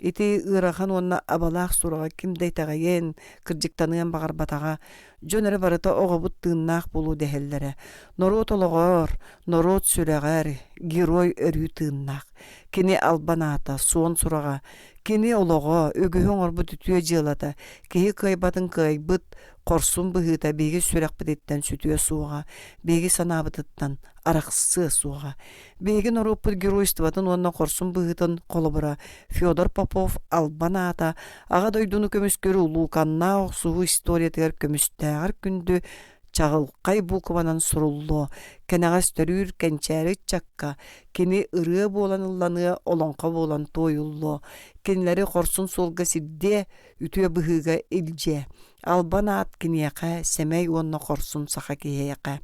Ити ыарахан уонна абалаах сураҕа ким да итэҕэйиэн, кырдьыктаныан баҕарбатаҕа. Дьон эрэ барыта оҕобут тыыннаах буолуо дэһэллэрэ. Норуот олоҕор, норуот сүрэҕэр герой өрүү тыыннаах. Кини албан аата, суон сураҕа, кини олоҕо, үгүһү оҥорбут үтүө дьыалата, киһи кыайбатын кыайбыт хорсун быһыыта биһиги сүрэхпититтэн сүтүө суоҕа, биһиги санаабытыттан арахсыа суоҕа. Биһиги норуоппут геройствотын уонна хорсун быһыытын холобура Федор Попов албан аата Аҕа дойдуну көмүскүүр улууканнаах охсуһуу историятыгар көмүстээҕэр күндү чаҕылхай буукубанан суруллуо, кэнэҕэс төрүүр кэнчээри ыччакка кини ырыа буолан ылланыа, олоҥхо буолан туойуллуо, кинилэри хорсун суолга сирдиэ, үтүө быһыыга илдьиэ. Албан аат киниэхэ сэмэй уонна хорсун саха киһиэхэ.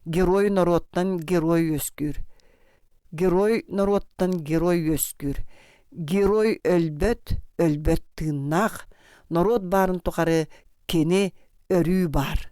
Герой норуоттан герой үөскүүр. Герой норуоттан герой үөскүүр. Герой өлбөт, өлбөт тыыннаах. Норуот баарын тухары кини өрүү баар.